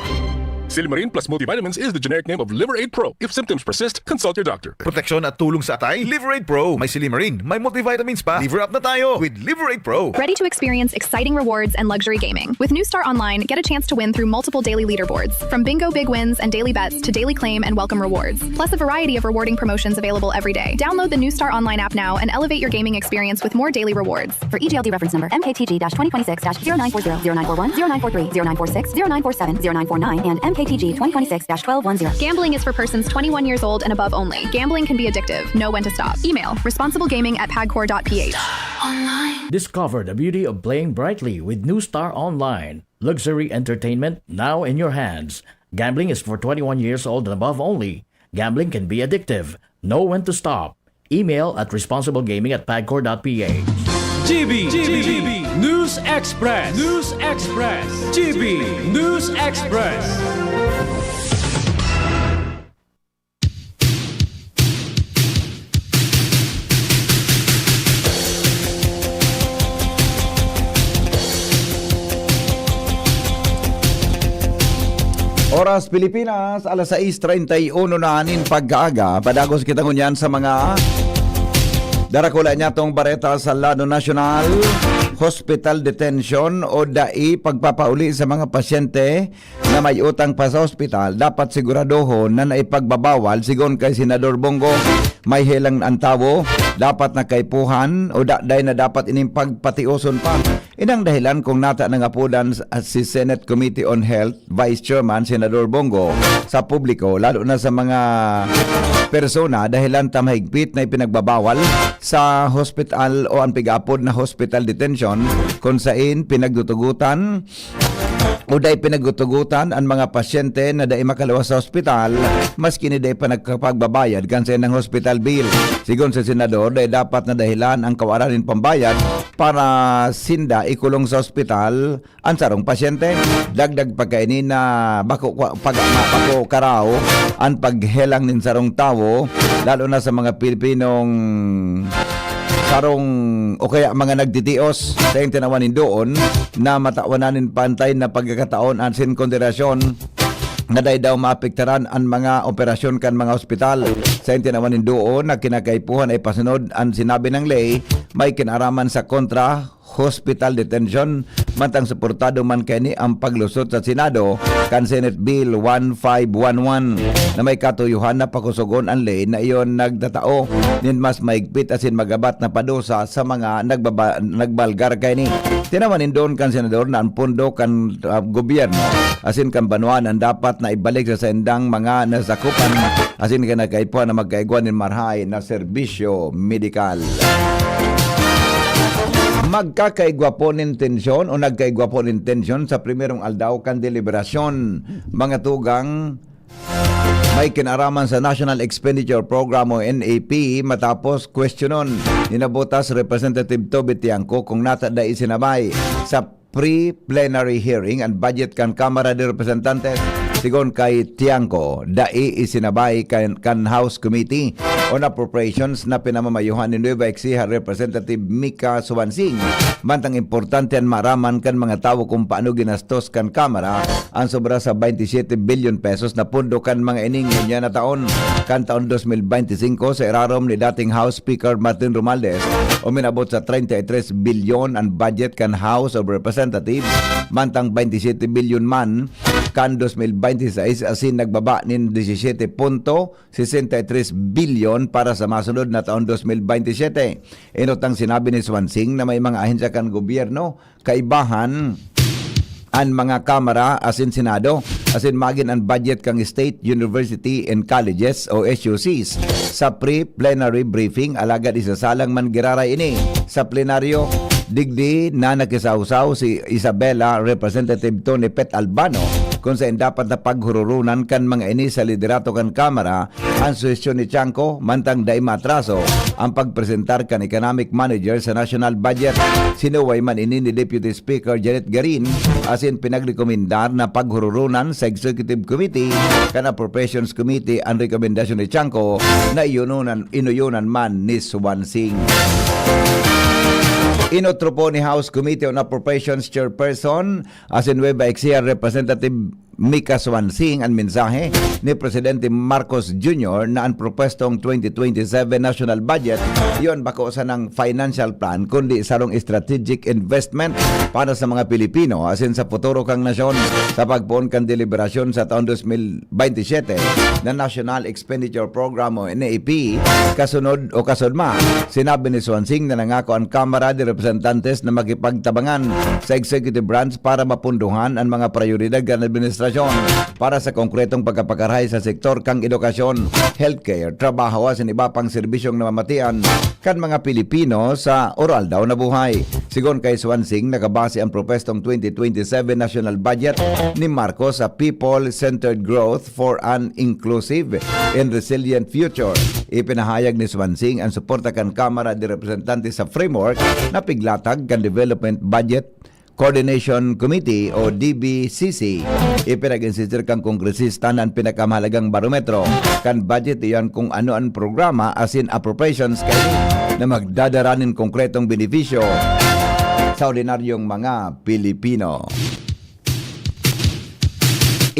Silymarin plus multivitamins is the generic name of Liver Aid Pro. If symptoms persist, consult your doctor. Proteksyon at tulong sa atay, Liver Aid Pro. May silymarin, may multivitamins pa. Liver up na tayo with Liver Aid Pro. Ready to experience exciting rewards and luxury gaming? With New Star Online, get a chance to win through multiple daily leaderboards, from bingo big wins and daily bets to daily claim and welcome rewards, plus a variety of rewarding promotions available every day. Download the New Star Online app now and elevate your gaming experience with more daily rewards. For E G L D reference number, M K T G dash twenty twenty-six dash zero nine four zero, zero nine four one, zero nine four three, zero nine four six, zero nine four seven, zero nine four nine, and M K T G twenty twenty-six dash twelve one zero. Gambling is for persons twenty-one years old and above only. Gambling can be addictive. Know when to stop. Email, responsiblegaming at pagcor dot p h. Discover the beauty of playing brightly with New Star Online. Luxury entertainment now in your hands. Gambling is for twenty-one years old and above only. Gambling can be addictive. Know when to stop. Email at responsiblegaming at pagcor dot p h. G B, G B, News Express, News Express, G B News Express. Oras Pilipinas, alas sais treinta y uno na nin pagkaaga. Padagos kita ngunyan sa mga darakula niya tong bareta sa lado nasyonal. Hospital detention o dai pagpapauli sa mga pasyente na may utang pa sa ospital, dapat siguradohon na naipagbabawal. Sigon kay Senador Bong Go, may helang an tawo, dapat na kaipuhan o daday na dapat ining pagpatioson pa. Inang dahilan kung nata nangapodan s-, si Senate Committee on Health Vice Chairman Senador Bong Go sa publiko, lalo na sa mga persona, dahilan ta mahigpit na ipinagbabawal sa hospital o ang pig-apod na hospital detention, kung sain pinagtutugutan o dai pinagutugutan an mga pasyente na dai makaluwas sa ospital, maski ni dai pa nagkapagbabayad kan saindang hospital bill. Sigon sa senador, dai dapat na dahilan ang kawalan nin pambayad para sinda ikulong sa ospital an sarong pasyente. Dagdag pa kaini na bako kwa-, pag-, ma-, bako karaw an paghelang nin sarong tawo, lalo na sa mga Pilipinong sarong o kaya mga nagtitios sa tinawan nin doon na matawan na nin pantay na pagkakataon asin konsiderasyon na dai daw maapektaran an mga operasyon kan mga ospital. Sa tinawan nin doon na kinakaipuhan ay pasunod an sinabi ng ley, may kinaraman sa kontra hospital detention, mantang suportado man kaini ang paglusot sa Senado kan Senate Bill one five one one na may katuyuhan na pakusogon an ley na iyon nagtatao nin mas maigpit asin magabat na padusa sa mga nagbaba-, nagbalgar kaini. Tinawan nin doon kan senador na ang pondo kan, ah, gobyerno asin kan banwa na dapat na ibalik sa saindang mga nasakupan asin kinakaipuhan na magkaigwa nin marahay na serbisyo medikal. Magkakaigwa po nin tensyon o nagkaigwa po nin tensyon sa primerong aldaw kan deliberasyon, mga tugang, may kinaraman sa National Expenditure Program o N E P matapos kwestiyonon ni Nabotas Representative Toby Tiangco kung nata dai isinabay sa pre-plenary hearing an budget kan Kamara de Representantes. Sigon kay Tiangco, dai isinabay kan, kan House Committee on Appropriations na pinamamayuhan ni Nueva Ecija Representative Mika Suansing. Mantang importante an maaraman kan mga tawo kung paano ginastos kan Kamara an sobra sa twenty-seven billion pesos na pondo kan mga ining ngunyan na taon. Kan taon dos mil bente singko, sa irarom ni dating House Speaker Martin Romualdez, uminabot sa treinta y tres bilyon an budget kan House of Representatives, mantang twenty-seven bilyon man kan dos mil bente seis, asin nagbaba nin disisete punto sesenta y tres bilyon para sa masunod na taon dos mil bente siyete. Enot ang sinabi ni Swansing na may mga ahensya kan gobyerno kaibahan an mga kamara asin senado, asin magin an budget kan state, university, and colleges o S U Cs sa pre-plenary briefing, alagad isasalang man giraray ini sa plenaryo, digdi na nakisawsaw si Isabela Representative Tony Pet Albano, kung sain dapat na paghururunan kan mga ini sa liderato kan Kamara an suhestyon ni Tiangco, mantang dai maatraso ang pagpresentar kan economic manager sa national budget. Sinuway man ini ni Deputy Speaker Janet Garin asin pinagrekomendar na paghururunan sa Executive Committee kan Appropriations Committee an rekomendasyon ni Tiangco na inuyonan, inuyonan man ni Swansing. Inotro po ni House Committee on Appropriations Chairperson asin Nueva Ecija Representative Mika Swansing an mensahe ni Presidente Marcos Junior na an propwestong twenty twenty-seven national budget iyon bako sanang financial plan kundi sarong strategic investment para sa mga Pilipino asin sa futuro kan nasyon. Sa pagpoon kan deliberasyon sa taon dos mil bente siyete na National Expenditure Program o N E P, kasunod o kasudma, sinabi ni Swansing na nangako an Kamara de Representantes na makipagtabangan sa executive branch para mapunduhan an mga prayoridad kan administrasyon para sa konkretong pagkapakarahay sa sektor kan edukasyon, healthcare, trabaho asin iba pang serbisyong namamatian kan mga Pilipino sa aroaldaw na buhay. Sigon kay Swansing, nakabase ang propwestong twenty twenty-seven national budget ni Marcos sa people-centered growth for an inclusive and resilient future. Ipinahayag ni Swansing ang suporta kan Kamara de Representantes sa framework na piglatag kan Development Budget Coordination Committee o D B C C. Ipinag-insistir kan kongresista na an pinakamahalagang barometro kan budget iyan kung ano an programa asin appropriations kaini na magdadara nin konkretong benepisyo sa ordinaryong mga Pilipino.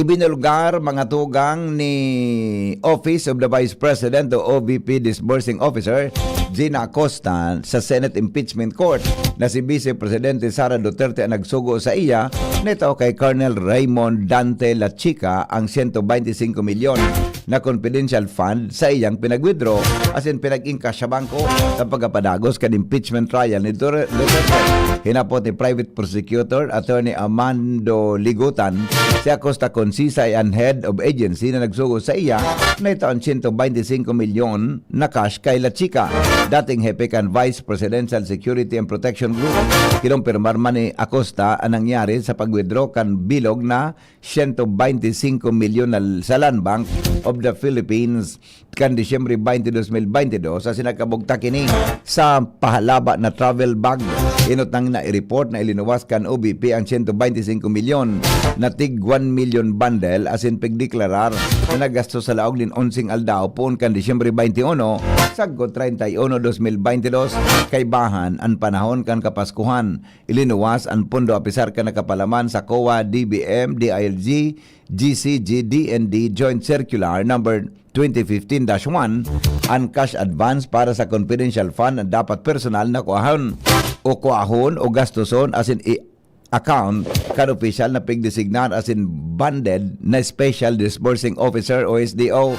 Ibinulgar mga tugang ni Office of the Vice President o O V P Disbursing Officer, Gina Acosta, sa Senate Impeachment Court na si Vice Presidente Sara Duterte ang nagsugo sa iya, nito kay Colonel Raymond Dante Lachica ang siyento beinti singko milyon na confidential fund sa iyang pinag-withdraw asin pinag-ingkas sa bangko sa pagkapadagos kan impeachment trial ni Dur-, Duterte. Hinapot ni Private Prosecutor Attorney Armando Ligutan si Acosta Concisa an head of agency na nagsugo sa iya na ito ang siyento beinti singko milyon na cash kay Lachica. Dating hepe kan Vice Presidential Security and Protection Group, kinumpirmar man ni Acosta ang nangyari sa pag-withdraw kan bilog na siyento beinti singko milyon na sa Land Bank of the Philippines kan Disyembre twenty, dos mil beintidos, asin nagkabugtak ini sa pahalaba na travel bag. Inutang na i-report na ilinuwas kan O V P ang siyento beinti singko milyon na tig one million bundle asin pigdeklarar na nagastos sa laog nin onseng aldaw poon kan Disyembre twenty-one, sagkod treinta y uno, dos mil beintidos, kaibahan an panahon kan Kapaskuhan. Ilinuwas an pondo apisar kan nakapalaman sa COA, D B M, D I L G, G C G, D N D Joint Circular Number twenty fifteen dash one, an cash advance para sa confidential fund na dapat personal na kuahon o kuahon o gastuson asin i-account kan opisyal na pigdesignar asin banded na Special Disbursing Officer o S D O.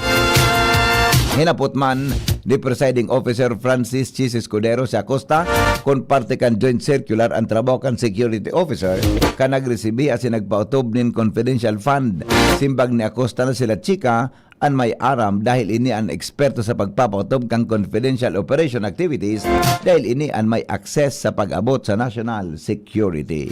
Hinapot man ni Presiding Officer Francis Chis Escudero si Acosta kun parte kan Joint Circular an trabaho kan Security Officer kan nagresibi asin nagpaotob nin confidential fund. Simbag ni Acosta na si Lachica an may aram dahil ini an eksperto sa pagpapaotob kan confidential operation activities, dahil ini an may access sa pag-abot sa national security.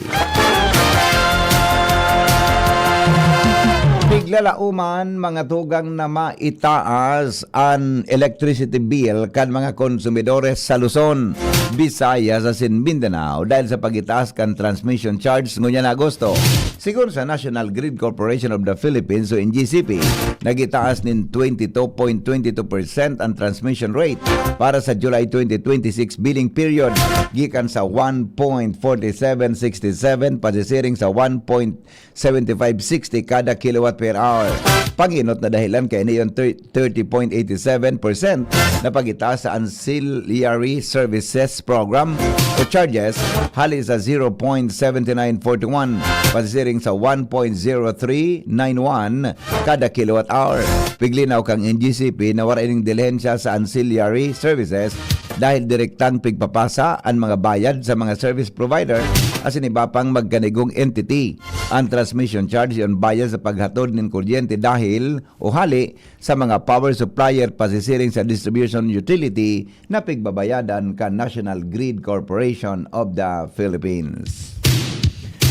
Piglalauman, mga tugang, na maitaas an electricity bill kan mga konsumidores sa Luzon, Visayas asin Mindanao dahil sa pagitaas kan transmission charge ngunyan na Agosto. Sigon sa National Grid Corporation of the Philippines o N G C P, nagitaas nin twenty two point twenty two percent an transmission rate para sa July twenty twenty-six billing period, gikan sa one point forty seven sixty seven pasisiring sa one point seventy-five sixty kada kilowatt per hour. Pangenot na dahilan kaini an thir-, thirty point eighty seven percent na pagitaas sa ancillary services program o charges, hali sa zero point seven nine four one pasisiring sa one point zero three nine one kada kilowatt hour. Piglinaw kan N G C P na wara ining dilihensya sa ancillary services dahil direktang pigpapasa an mga bayad sa mga service provider asin iba pang magkanigong entity. An transmission charge iyo an bayad sa paghatod nin kuryente dahil o hali sa mga power supplier pasisiring sa distribution utility na pigbabayadan kan National Grid Corporation of the Philippines.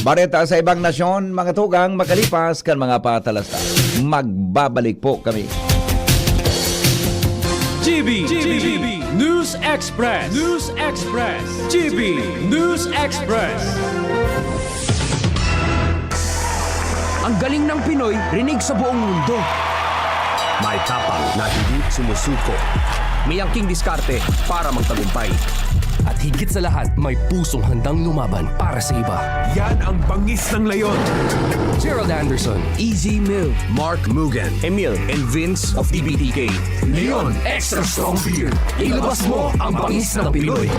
Bareta sa ibang nasyon, mga tugang, makalipas kan mga patalasta. Magbabalik po kami. G B, G B, News Express. News Express. G B News Express. Ang galing ng Pinoy, rinig sa buong mundo. May tapang na hindi sumusuko. May angking diskarte para magtagumpay. At higit sa lahat, may pusong handang lumaban para sa iba. Yan ang bangis ng Leon. Gerald Anderson, Easy Mill, Mark Mugen, Emil, and Vince of T B T K. Leon Extra Strong Beer. Ilabas mo ang bangis ng Pinoy.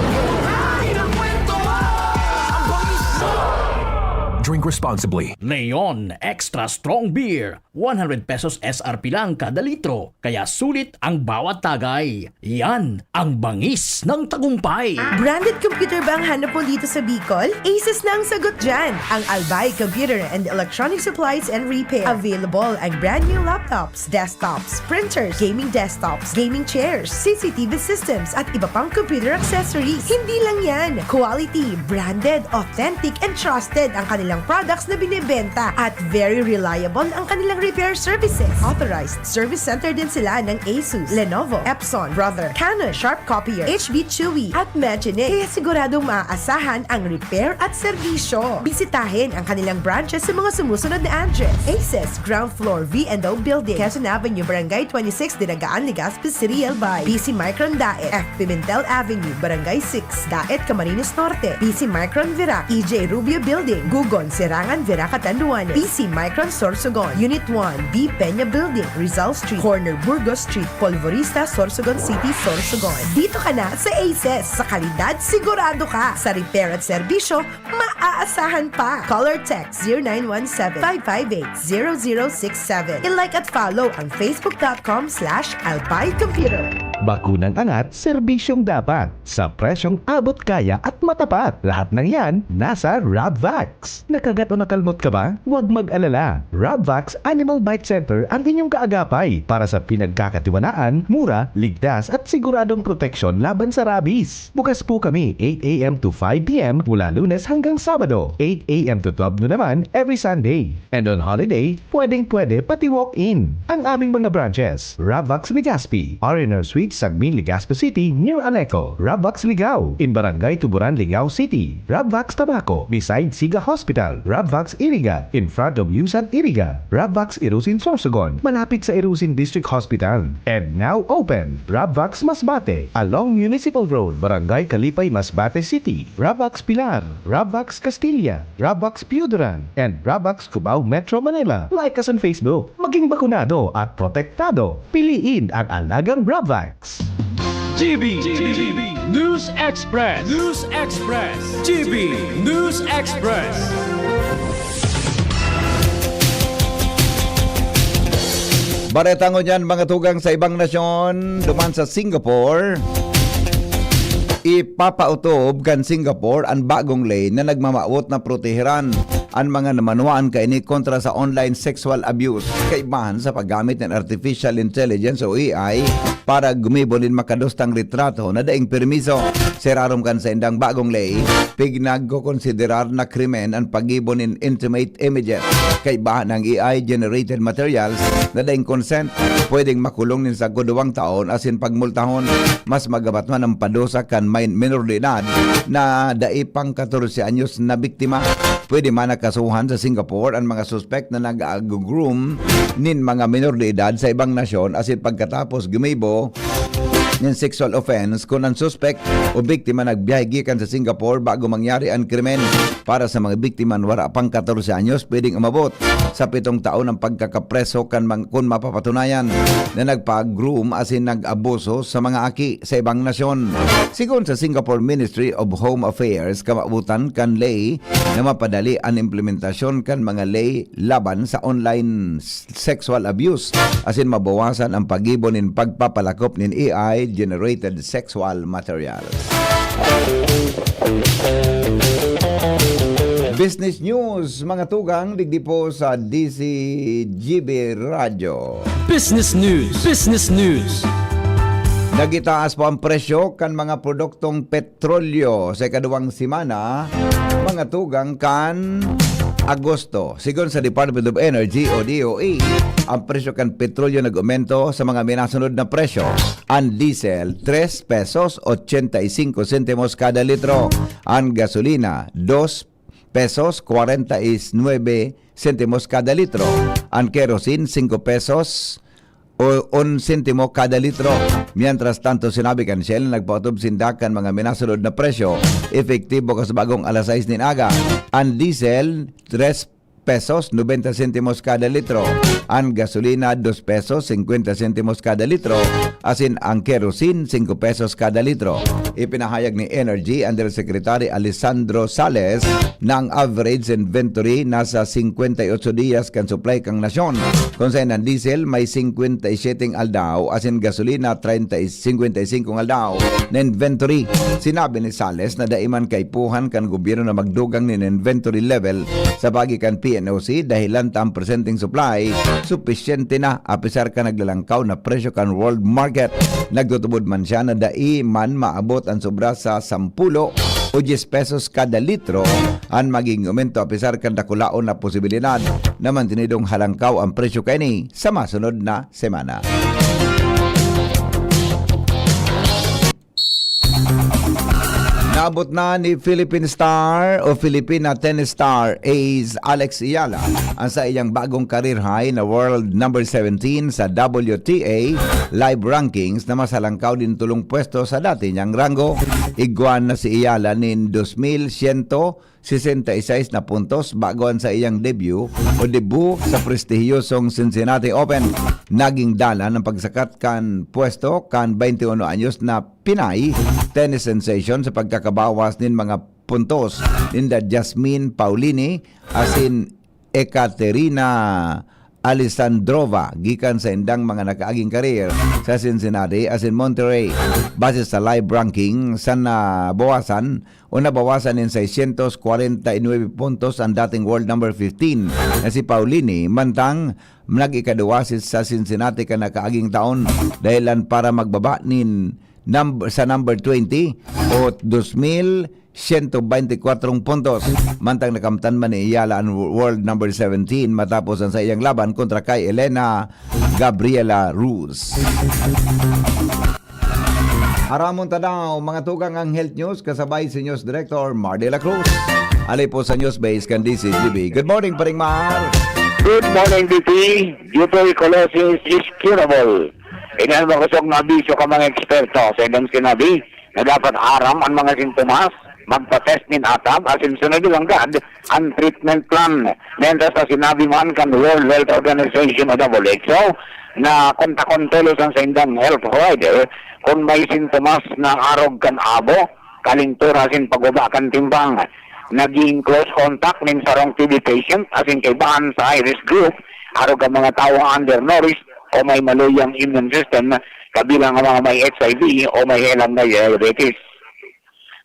Drink responsibly. Leon Extra Strong Beer. One hundred pesos S R P lang kada litro, kaya sulit ang bawat tagay. Yan ang bangis ng tagumpay. Branded computer ba ang hanap mo dito sa Bicol? Asus na ang sagot dyan! Ang Albay Computer and Electronic Supplies and Repair. Available ang brand new laptops, desktops, printers, gaming desktops, gaming chairs, C C T V systems, at iba pang computer accessories. Hindi lang yan! Quality, branded, authentic, and trusted ang kanilang products na binebenta. At very reliable ang kanilang repair services. Authorized service center din sila ng Asus, Lenovo, Epson, Brother, Canon, Sharp Copier, H B Chewy, at Magine. Kaya siguradong maaasahan ang repair at serbisyo. Bisitahin ang kanilang branches sa mga sumusunod na address: Aces, ground floor, V and O Building, Quezon Avenue, Barangay twenty-six, Dinagaan, Legazpi City, Albay. B C Micron Daet, F Pimentel Avenue, Barangay six, Daet, Camarines Norte. B C Micron Virac, E J Rubio Building, Google, Serangan, Virac, Catanduanes. P C Micron, Sorsogon. Unit one, B Peña Building, Rizal Street, corner Burgos Street, Polvorista, Sorsogon City, Sorsogon. Dito ka na sa Aces. Sa kalidad, sigurado ka. Sa repair at serbisyo, maaasahan pa. Call or text zero nine one seven, five five eight, zero zero six seven. I-like at follow ang facebook dot com slash Albay Computer. Bakunang angat, serbisyong dapat, sa presyong abot kaya at matapat. Lahat ng yan, nasa Rabvax. Nakagat o nakalmot ka ba? Huwag mag-alala. Rabvax Animal Bite Center ang inyong kaagapay para sa pinagkakatiwalaan, mura, ligtas at siguradong proteksyon laban sa rabies. Bukas po kami eight a m to five p m mula Lunes hanggang Sabado, eight a m to twelve noon naman every Sunday. And on holiday, pwedeng-pwede pati walk-in. Ang aming mga branches, Rabvax Legazpi, R and R Suite, Sagmin, Legazpi City, near Aleco, Rabvax Ligao, in Barangay Tuburan, Ligao City, Rabvax Tabaco, beside Siga Hospital, Rabvax Iriga, in front of USAD Iriga, Rabvax Irusin Sorsogon, malapit sa Irusin District Hospital, and now open, Rabvax Masbate, along Municipal Road, Barangay Kalipay, Masbate City, Rabvax Pilar, Rabvax Castilla, Rabvax Pioduran, and Rabvax Cubao, Metro Manila. Like us on Facebook. Maging bakunado at protektado. Piliin ang alagang Rabvax. G B, G B News Express. News Express. G B News Express. Bareta ngunyan, mga tugang sa ibang nasyon, duman sa Singapore. Ipapautob kan Singapore an bagong ley na nagmamawot na proteheran an mga namanwaan kaini kontra sa online sexual abuse, kaibahan sa paggamit nin artificial intelligence o A I para gumibo nin makadustang retrato na daing permiso. Sa irarom kan saindang bagong ley, pinagkokonsiderar na krimen an paggibo nin intimate images, kaibahan ang A I-generated materials na daing consent. Pwedeng makulong nin sagkod duwang taon asin pagmultahon. Mas magabat man ang padusa kan may minor de edad na dai pang katorse anyos na biktima. Pwede man nakasuhan sa Singapore an mga suspek na nag-agroom nin mga minor de edad sa ibang nasyon asin pagkatapos gumibo nin sexual offense kun an suspek o biktima nagbiyahe gikan sa Singapore bago mangyari an krimen. Para sa mga biktima na wara pang katorse anyos, pwedeng umabot sa pitong taon ang pagkakapreso kan mang-, kun mapapatunayan na nagpa-groom asin nag-abuso sa mga aki sa ibang nasyon. Sigon sa Singapore Ministry of Home Affairs, kamawotan kan ley na mapadali an implementasyon kan mga ley laban sa online sexual abuse asin mabawasan ang paggibo nin pagpapalakop nin A I-generated sexual materials. Business News, mga tugang, digdi po sa D Z G B Radyo. Business News. Business News. Nagitaas po ang presyo kan mga produktong petrolyo sa ikaduwang semana, mga tugang kan Agosto. Sigon sa Department of Energy o D O E, ang presyo kan petrolyo nag-aumento sa mga minasunod na presyo. Ang diesel, tres pesos ochenta y cinco sentimos kada litro. Ang gasolina, dos pesos kwarenta y nuebe sentimos kada litro. Ang kerosene, singko pesos o un sentimo kada litro. Mientras tanto, sinabi kan Shell na nagpautob sinda kan mga minasunod na presyo, epektibo kas bagong alas sais nin aga. Ang diesel, tres pesos nobenta sentimos kada litro. Ang gasolina, dos pesos singkwenta sentimos kada litro. Asin ang kerosene, singko pesos kada litro. Ipinahayag ni Energy Undersecretary Alessandro Sales na ang average inventory nasa singkwenta y otso dias kan supply kan nasyon, kun saen ang diesel may singkwenta y siyete aldaw, asin gasolina, treinta y, singkwenta y singko aldaw na inventory. Sinabi ni Sales na dai man kaipuhan kan gobyerno na magdugang nin inventory level sa pagi kan P N O C, dahelan ta ang presenteng supply supisyente na, apisar kan naglalangkaw na presyo kan world market. Nagtutubod man siya na dai man maabot ang sobra sa sampulo o dyes pesos kada litro an magigin aumento, apisar kan dakulaon na posibilidad na mantenidong halangkaw ang presyo kaini sa masunod na semana. Naabot na ni Philippine star o Filipina tennis star ace Alex Eala ang saiyang bagong career high na world number seventeen sa W T A Live Rankings, na mas halangkaw nin tolong pwesto sa dati niyang ranggo. Igwa na si Eala nin dos mil siyento sesenta y seis na puntos bago an saiyang debut o debut sa prestihiyosong Cincinnati Open. Naging dalan ang pagsakat kan pwesto kan twenty-one anyos na Pinay tennis sensation sa pagkakabawas nin mga puntos ninda Jasmine Paulini asin Ekaterina Alessandrova gikan sa indang mga nakaaging career sa Cincinnati asin Monterrey. Base sa live ranking, sa nabawasan o nabawasan nin seiscientos kwarenta y nuebe puntos ang dating world number fifteen na si Paulini, mantang nag-ikaduwa si, sa Cincinnati kan nakaaging taon, dahilan para magbaba nin numb-, sa number twenty o dos mil siyento beintikwatro puntos. Mantang nakamtan man ni Ayala an world number seventeen matapos ang saiyang laban kontra kay Elena Gabriela Ruz. Aramon ta daw, mga tugang, ang health news kasabay si News Director Mar de la Cruz. Ali po sa News Base kan D C G B. Good morning, Paring Mar. Good morning, D P. Tuberculosis is curable. Ini ang makosog na abisyo kan mga eksperto sa indang sinabi na dapat aram an mga sintomas, magpa-test nin ATAB asin sundon nanggad an treatment plan. Mientras na sinabi man kan World Health Organization o W H O na kontakon tolos an saindang health provider kun may sintomas na arog kan abo, kalentura asin pagbaba kan timbang. Naging close contact nin sarong T B patient asin kaibahan sa high risk group, arog kan mga tawong undernourished o may maluyang immune system, kabilang ang mga may H I V o may helang na diabetes.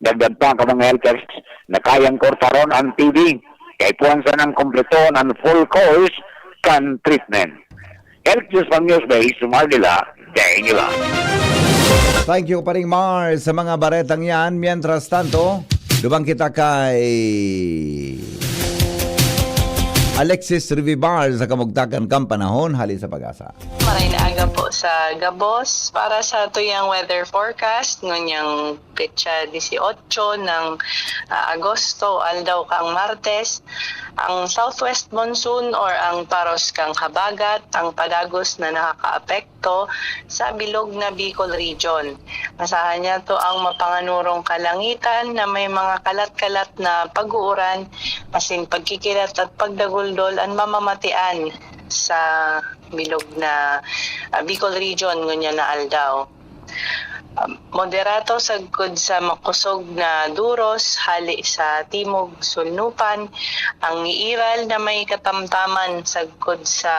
Dagdag pa kan mga health experts na kayang kurtaron an T B, kaipuhan sanang kumpleton an full course kan treatment. Health News from News Base, Sumar nila, Daniela. Thank you, Paring Mar, sa mga baretang yan. Mientras tanto, lubang kita kay Alexis Rivibar sa kamugtakan kan panahon, hali sa Pag-asa. Maray na aga po sa gabos. Para sa tuyang weather forecast, ngunyang petsa dieciocho ng ah, Agosto, aldaw kang Martes, ang southwest monsoon or ang paros kang habagat ang padagos na nakakaapekto sa bilog na Bicol Region. Asahan niya to ang mapanganurong kalangitan na may mga kalat-kalat na pag-uuran, asin pagkikilat at pagdaguldol ang mamamatian sa bilog na ah, Bicol Region ngunyan na aldaw. Um, moderato sagkod sa makusog na duros hali sa timog sulnupan, ang iiral na may katamtaman sagkod sa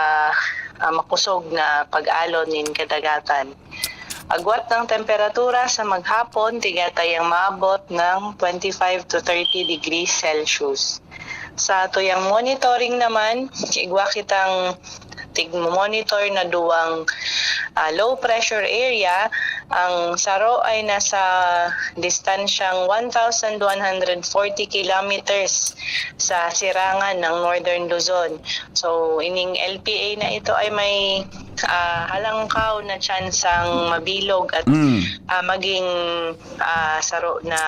ah, makusog na pag-alon nin kadagatan. Agwat ng temperatura sa maghapon, tigatayang maabot ng twenty-five to thirty degrees Celsius. Sa tuyang monitoring naman, igwa kitang tigmo-monitor na duwang ah, low pressure area. Ang saro ay nasa distansyang one thousand one hundred forty kilometers sa sirangan ng Northern Luzon. So, ining L P A na ito ay may ah, halangkaw na tsansang mabilog at Mm. ah, maging ah, saro na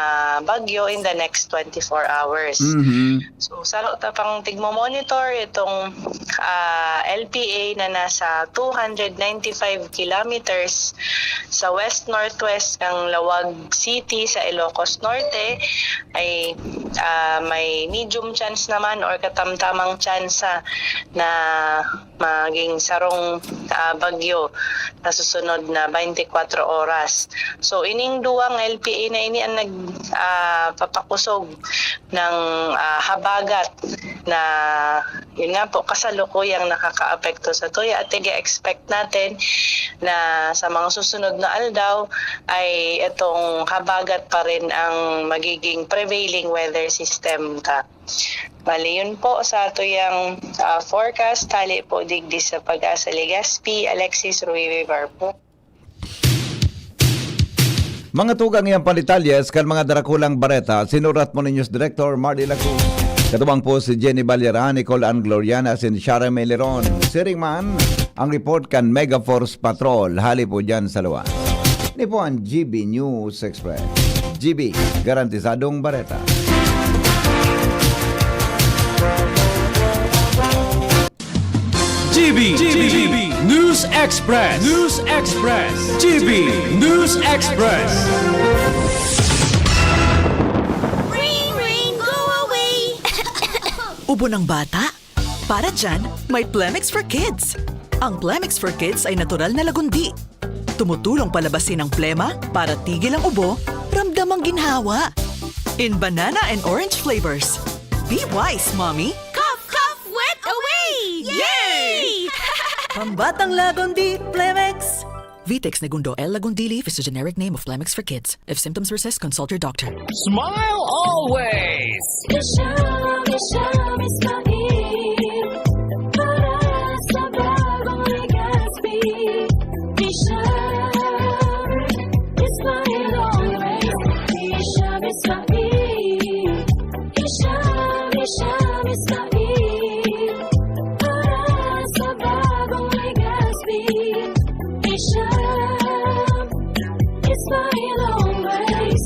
bagyo in the next twenty-four hours. Mhm. So, saro ta pang tigmo-monitor itong ah, L P A na nasa two hundred ninety-five kilometers sa west-northwest ng Laoag City sa Ilocos Norte ay ah, may medium chance naman or katamtamang tsansa na maging sarong ah, bagyo sa susunod na twenty-four oras. So, ining duwang L P A na ini ang nag ah, papakusog ng ah, habagat na, yun nga po, kasalukuyang nakakaapekto sa tuya at tiga-expect natin na sa mga susunod na aldaw ay itong habagat pa rin ang magiging prevailing weather system ta. Bali, yun po sa tuyang ah, forecast. Hali po digdi sa Pag-asa Legazpi, Alexis Ruivivar po. Mga tugang, iyang palitalye kan mga darakulang bareta, sinurat mo ni News Director Mardy Lacruz. Katubang po si Jenny Balyaran, Nicole Ann Gloriana, asin Shara Meleron. Siring man ang report kan Megaforce Patrol, hali po dyan sa luwas. Ini po ang G B News Express. G B, garantisadong bareta. G B, G B News Express. News Express. G B News Express. Ring, ring, go away. Ubo ng bata? Para dyan, may Plemex for Kids. Ang Plemex for Kids ay natural na lagundi. Tumutulong palabasin ang plema para tigil ang ubo, ramdam ang ginhawa. In banana and orange flavors. Be wise, Mommy! Cough, cough, wet away! Yay! Pambatang lagundi, Plemex! Vitex Negundo L. Lagundili is the generic name of Plemex for Kids. If symptoms persist, consult your doctor. Smile always! Isha, Isha, Ismail. Para sa bagong Legazpi. Isha, Ismail always. Isha, Ismail. Isha, Isha, Ismail. Para sa bagong Legazpi. Isha, Ismail always.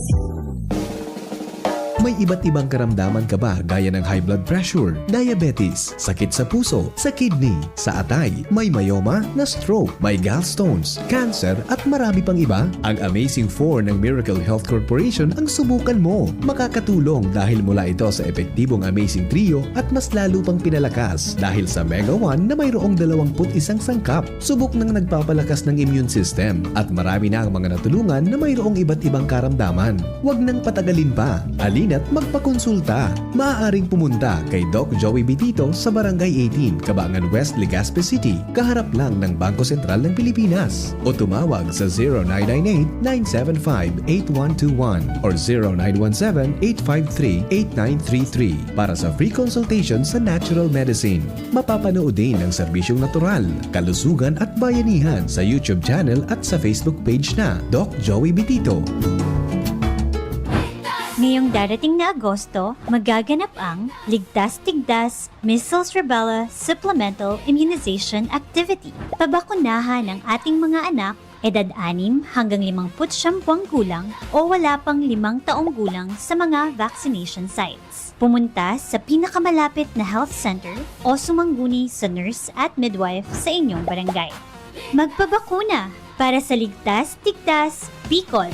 May iba't ibang karamdaman ka ba gaya ng high blood pressure, diabetes, sakit sa puso, sa kidney, sa atay, may myoma, na-stroke, may gallstones, cancer at marami pang iba? Ang Amazing four ng Miracle Health Corporation ang subukan mo. Makakatulong dahil mula ito sa epektibong Amazing Trio at mas lalo pang pinalakas dahil sa Mega one na mayroong dalawampu't isang sangkap. Subok nang nagpapalakas ng immune system at marami na ang mga natulungan na mayroong iba't ibang karamdaman. Huwag nang patagalin pa. Halina't magpakonsulta. Maaaring pumunta kay Doc Joey Bitito sa Barangay eighteen, Cabangan West, Legazpi City, kaharap lang ng Bangko Sentral ng Pilipinas. O tumawag sa zero nine nine eight, nine seven five, eight one two one or zero nine one seven, eight five three, eight nine three three para sa free consultation sa natural medicine. Mapapanood din ang serbisyong natural, kalusugan at bayanihan sa YouTube channel at sa Facebook page na Doc Joey Bitito. Ngayong darating na Agosto, magaganap ang Ligtas Tigdas Measles Rubella Supplemental Immunization Activity. Pabakunahan ang ating mga anak, edad anim hanggang limangput siyam buwang gulang o wala pang limang taong gulang sa mga vaccination sites. Pumunta sa pinakamalapit na health center o sumangguni sa nurse at midwife sa inyong barangay. Magpabakuna para sa Ligtas Tigdas Bicol.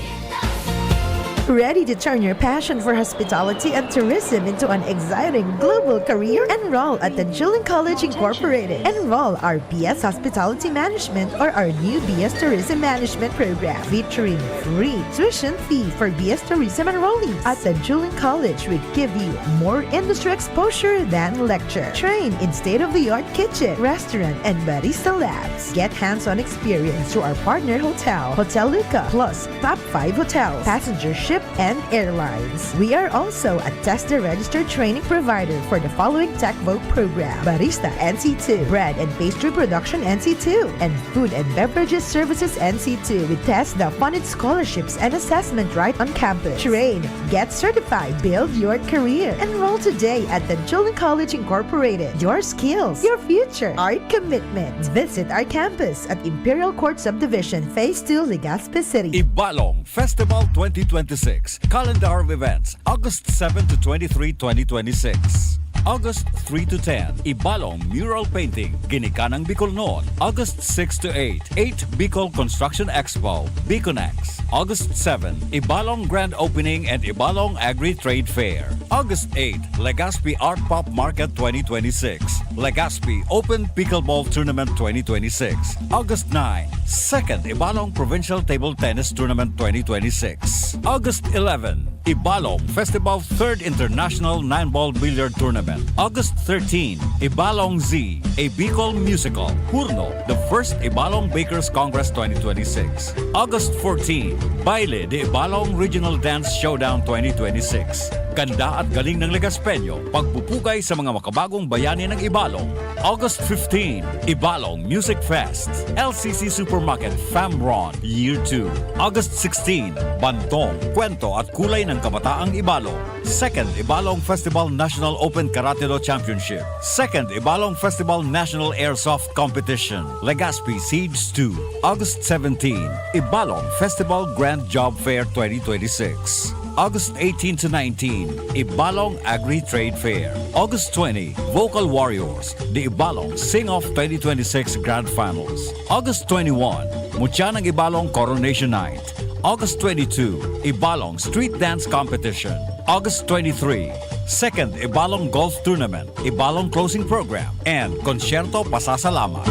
Ready to turn your passion for hospitality and tourism into an exciting global career? Enroll at Tanjuling College Incorporated. Enroll our B S Hospitality Management or our new B S Tourism Management program featuring free tuition fee for B S Tourism enrollees. At Tanjuling College, we give you more industry exposure than lecture. Train in state-of-the-art kitchen, restaurant, and barista labs. Get hands-on experience through our partner hotel, Hotel Luca, plus top five hotels, passenger ship, and airlines. We are also a TESDA registered training provider for the following TechVoc program: Barista N C two, Bread and Pastry Production N C two, and Food and Beverages Services N C two with TESDA funded scholarships and assessment right on campus. Train, get certified, build your career. Enroll today at Tanjuling College Incorporated. Your skills, your future, our commitment. Visit our campus at Imperial Court Subdivision, Phase two, Legazpi City. Ibalong Festival twenty twenty-six, Calendar of Events, August seven to twenty-three, twenty twenty-six. August three to ten, Ibalong Mural Painting, Ginikanang Bicolnon, August six to eight, eight Bicol Construction Expo, Biconex, August seven, Ibalong Grand Opening and Ibalong Agri-Trade Fair, August eight, Legazpi Art Pop Market twenty twenty-six, Legazpi Open Pickleball Tournament twenty twenty-six, August nine, Second Ibalong Provincial Table Tennis Tournament twenty twenty-six, August eleven, Ibalong Festival Third International Nine Ball Billiard Tournament, August thirteen, Ibalong Z, a Bicol Musical, Hurno, the First Ibalong Bakers Congress twenty twenty-six, August fourteen, Baile de Ibalong Regional Dance Showdown twenty twenty-six. Ganda at galing ng Legaspeño, pagpupugay sa mga makabagong bayani ng Ibalong. August fifteen, Ibalong Music Fest, L C C Supermarket, Famron, Year two. August sixteen, Bantong, Kwento at Kulay ng Kabataang Ibalong. Second Ibalong Festival National Open Karate Do Championship. Second Ibalong Festival National Airsoft Competition, Legazpi Siege two. August seventeen, Ibalong Festival Grand Job Fair twenty twenty-six. August eighteen to nineteen, Ibalong Agri-Trade Fair. August twenty, Vocal Warriors, the Ibalong Sing-Off twenty twenty-six Grand Finals. August twenty-one, Mutya ng Ibalong Coronation Night. August twenty-two, Ibalong Street Dance Competition. August twenty-three, Second Ibalong Golf Tournament, Ibalong Closing Program, and Konsyerto Pasasalamat.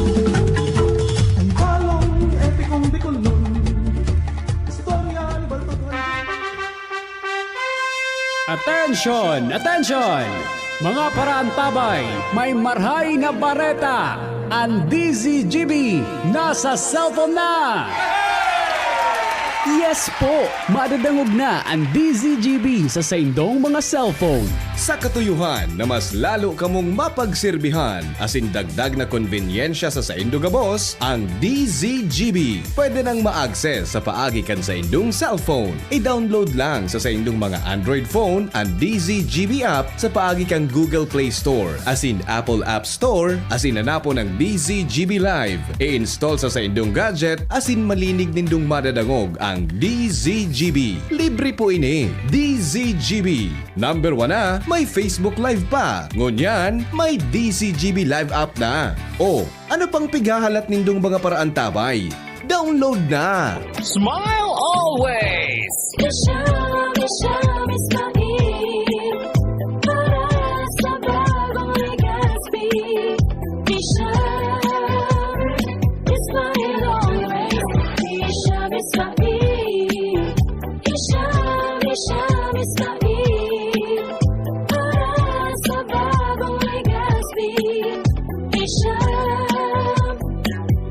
Ibalong epikong Bicolnon, istorya ni Balbagol. Attention! Attention! Mga paraantabay, may marhay na bareta! An D Z G B nasa cellphone na! Yes po! Madadangog na an D Z G B sa saindong mga cellphone. Sa katuyohan na mas lalo kamong mapagserbihan asin dagdag na konbenyensya sa saindo gabos, ang D Z G B pwede nang ma-access sa paagi kan saindong cellphone. I-download lang sa saindong mga Android phone an D Z G B app sa paagi kan Google Play Store asin Apple App Store asin hanapon ang D Z G B Live. I-install sa saindong gadget asin malinig nindong madadangog ang D Z G B. Libre po ini. D Z G B. Number one na, may Facebook Live pa. Ngunyan, may D Z G B Live app na. O, ano pang pighahalat nindong mga paraantabay? Download na! Smile always! Isha, Isha, Ismail. Para sa bagong Legazpi. Isha, Ismail always. Isha, Ismail. Isha, Isha, Ismail. Para sa bagong Legazpi. Isha,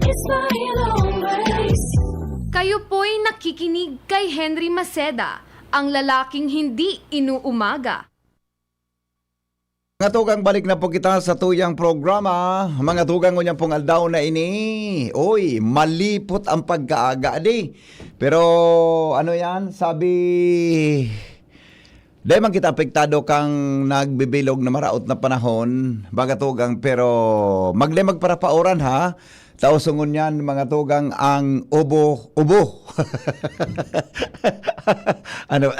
Ismail always. Kayo po'y nakikinig kay Henry Maceda, ang lalaking hindi inuumaga. Mga tugang, balik na po kita sa tuyang programa. Mga tugang, ngunyan pong aldaw na ini. Uy, malipot ang pagkaaga, di. Pero, ano yan? Sabi, dai man kita apektado kang nagbibilog na maraot na panahon, mga tugang, pero magde magparapauran, ha? Tao sungon yan, mga tugang, ang ubo-ubo. Ano?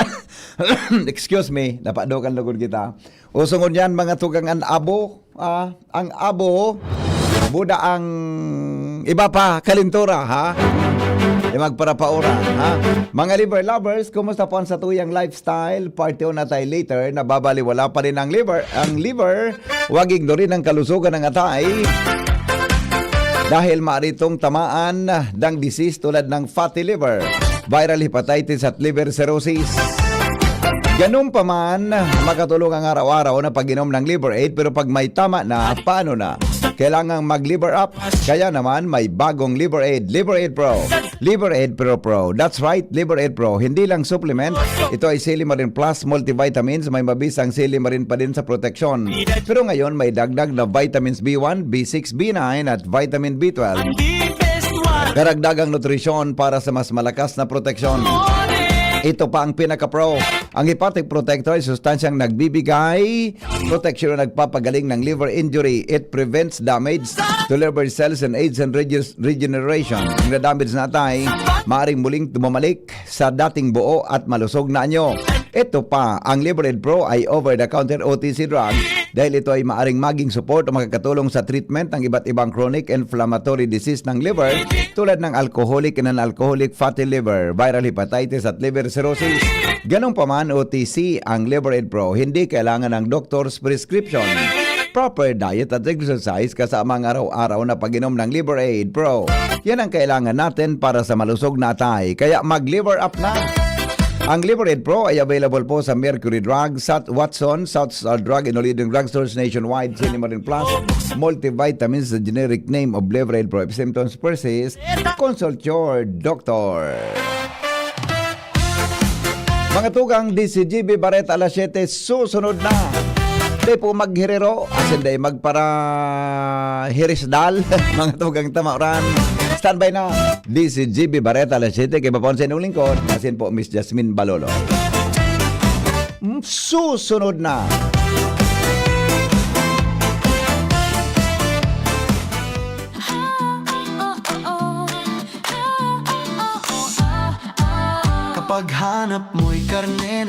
Excuse me, napadokan lugod kita. O sungon yan, mga tugang, ang abo, ah, ang abo, buda ang iba pa, kalintura, ha? Di magparapaura, ha? Mga liver lovers, kumusta po ang satuyang lifestyle? Parte on na tayo later, nababaliwala pa rin ang liver. Ang liver, wag ignorin ang kalusugan ng atay. Dahil maaari itong tamaan ng disease tulad ng fatty liver, viral hepatitis at liver cirrhosis. Ganun pa man, makatulong ang araw-araw na pag-inom ng Liver Aid, pero pag may tama na, paano na? Kailangang mag-liver up. Kaya naman, may bagong Liver Aid, Liver Aid Pro. Liver Aid Pro Pro. That's right, Liver Aid Pro. Hindi lang supplement, ito ay Silimarin Plus multivitamins. May mabisang silimarin pa din sa proteksyon. Pero ngayon, may dagdag na vitamins B one, B six, B nine at vitamin B twelve. Karagdagang nutrisyon para sa mas malakas na proteksyon. Ito pa ang pinaka-pro. Ang Hepatic Protector ay sustansyang nagbibigay proteksyon na nagpapagaling ng liver injury. It prevents damage to liver cells and aids in regeneration. Ang na-damage na atay, maaring muling bumalik sa dating buo at malusog na anyo. Ito pa, ang Liver Aid Pro ay over-the-counter O T C drug dahil ito ay maaring maging support o makakatulong sa treatment ng iba't ibang chronic inflammatory disease ng liver tulad ng alcoholic and non-alcoholic fatty liver, viral hepatitis at liver cirrhosis. Ganun pa man, O T C ang Liver Aid Pro. Hindi kailangan ng doctor's prescription. Proper diet at exercise kasama ang araw-araw na pag-inom ng Liver Aid Pro. Yan ang kailangan natin para sa malusog na atay. Kaya mag-liver up na! Ang Liver Aid Pro ay available po sa Mercury Drug, Sat Watson, South Star Drug, and leading drugstores nationwide, Silimarin Plus, multivitamins, the generic name of Liver Aid Pro. If symptoms persist, consult your doctor. Mga tugang, D Z G B Bareta alas siyete, susunod na. Di po maghirero, asin di magpara hirisdal, mga tugang tamaoran. Standby na, D Z G B Bareta alas siyete, kay Bapon sa inyong lingkod, asin po Miss Jasmine Balolo. Mm, susunod na. Kapag hanap mo'y karne na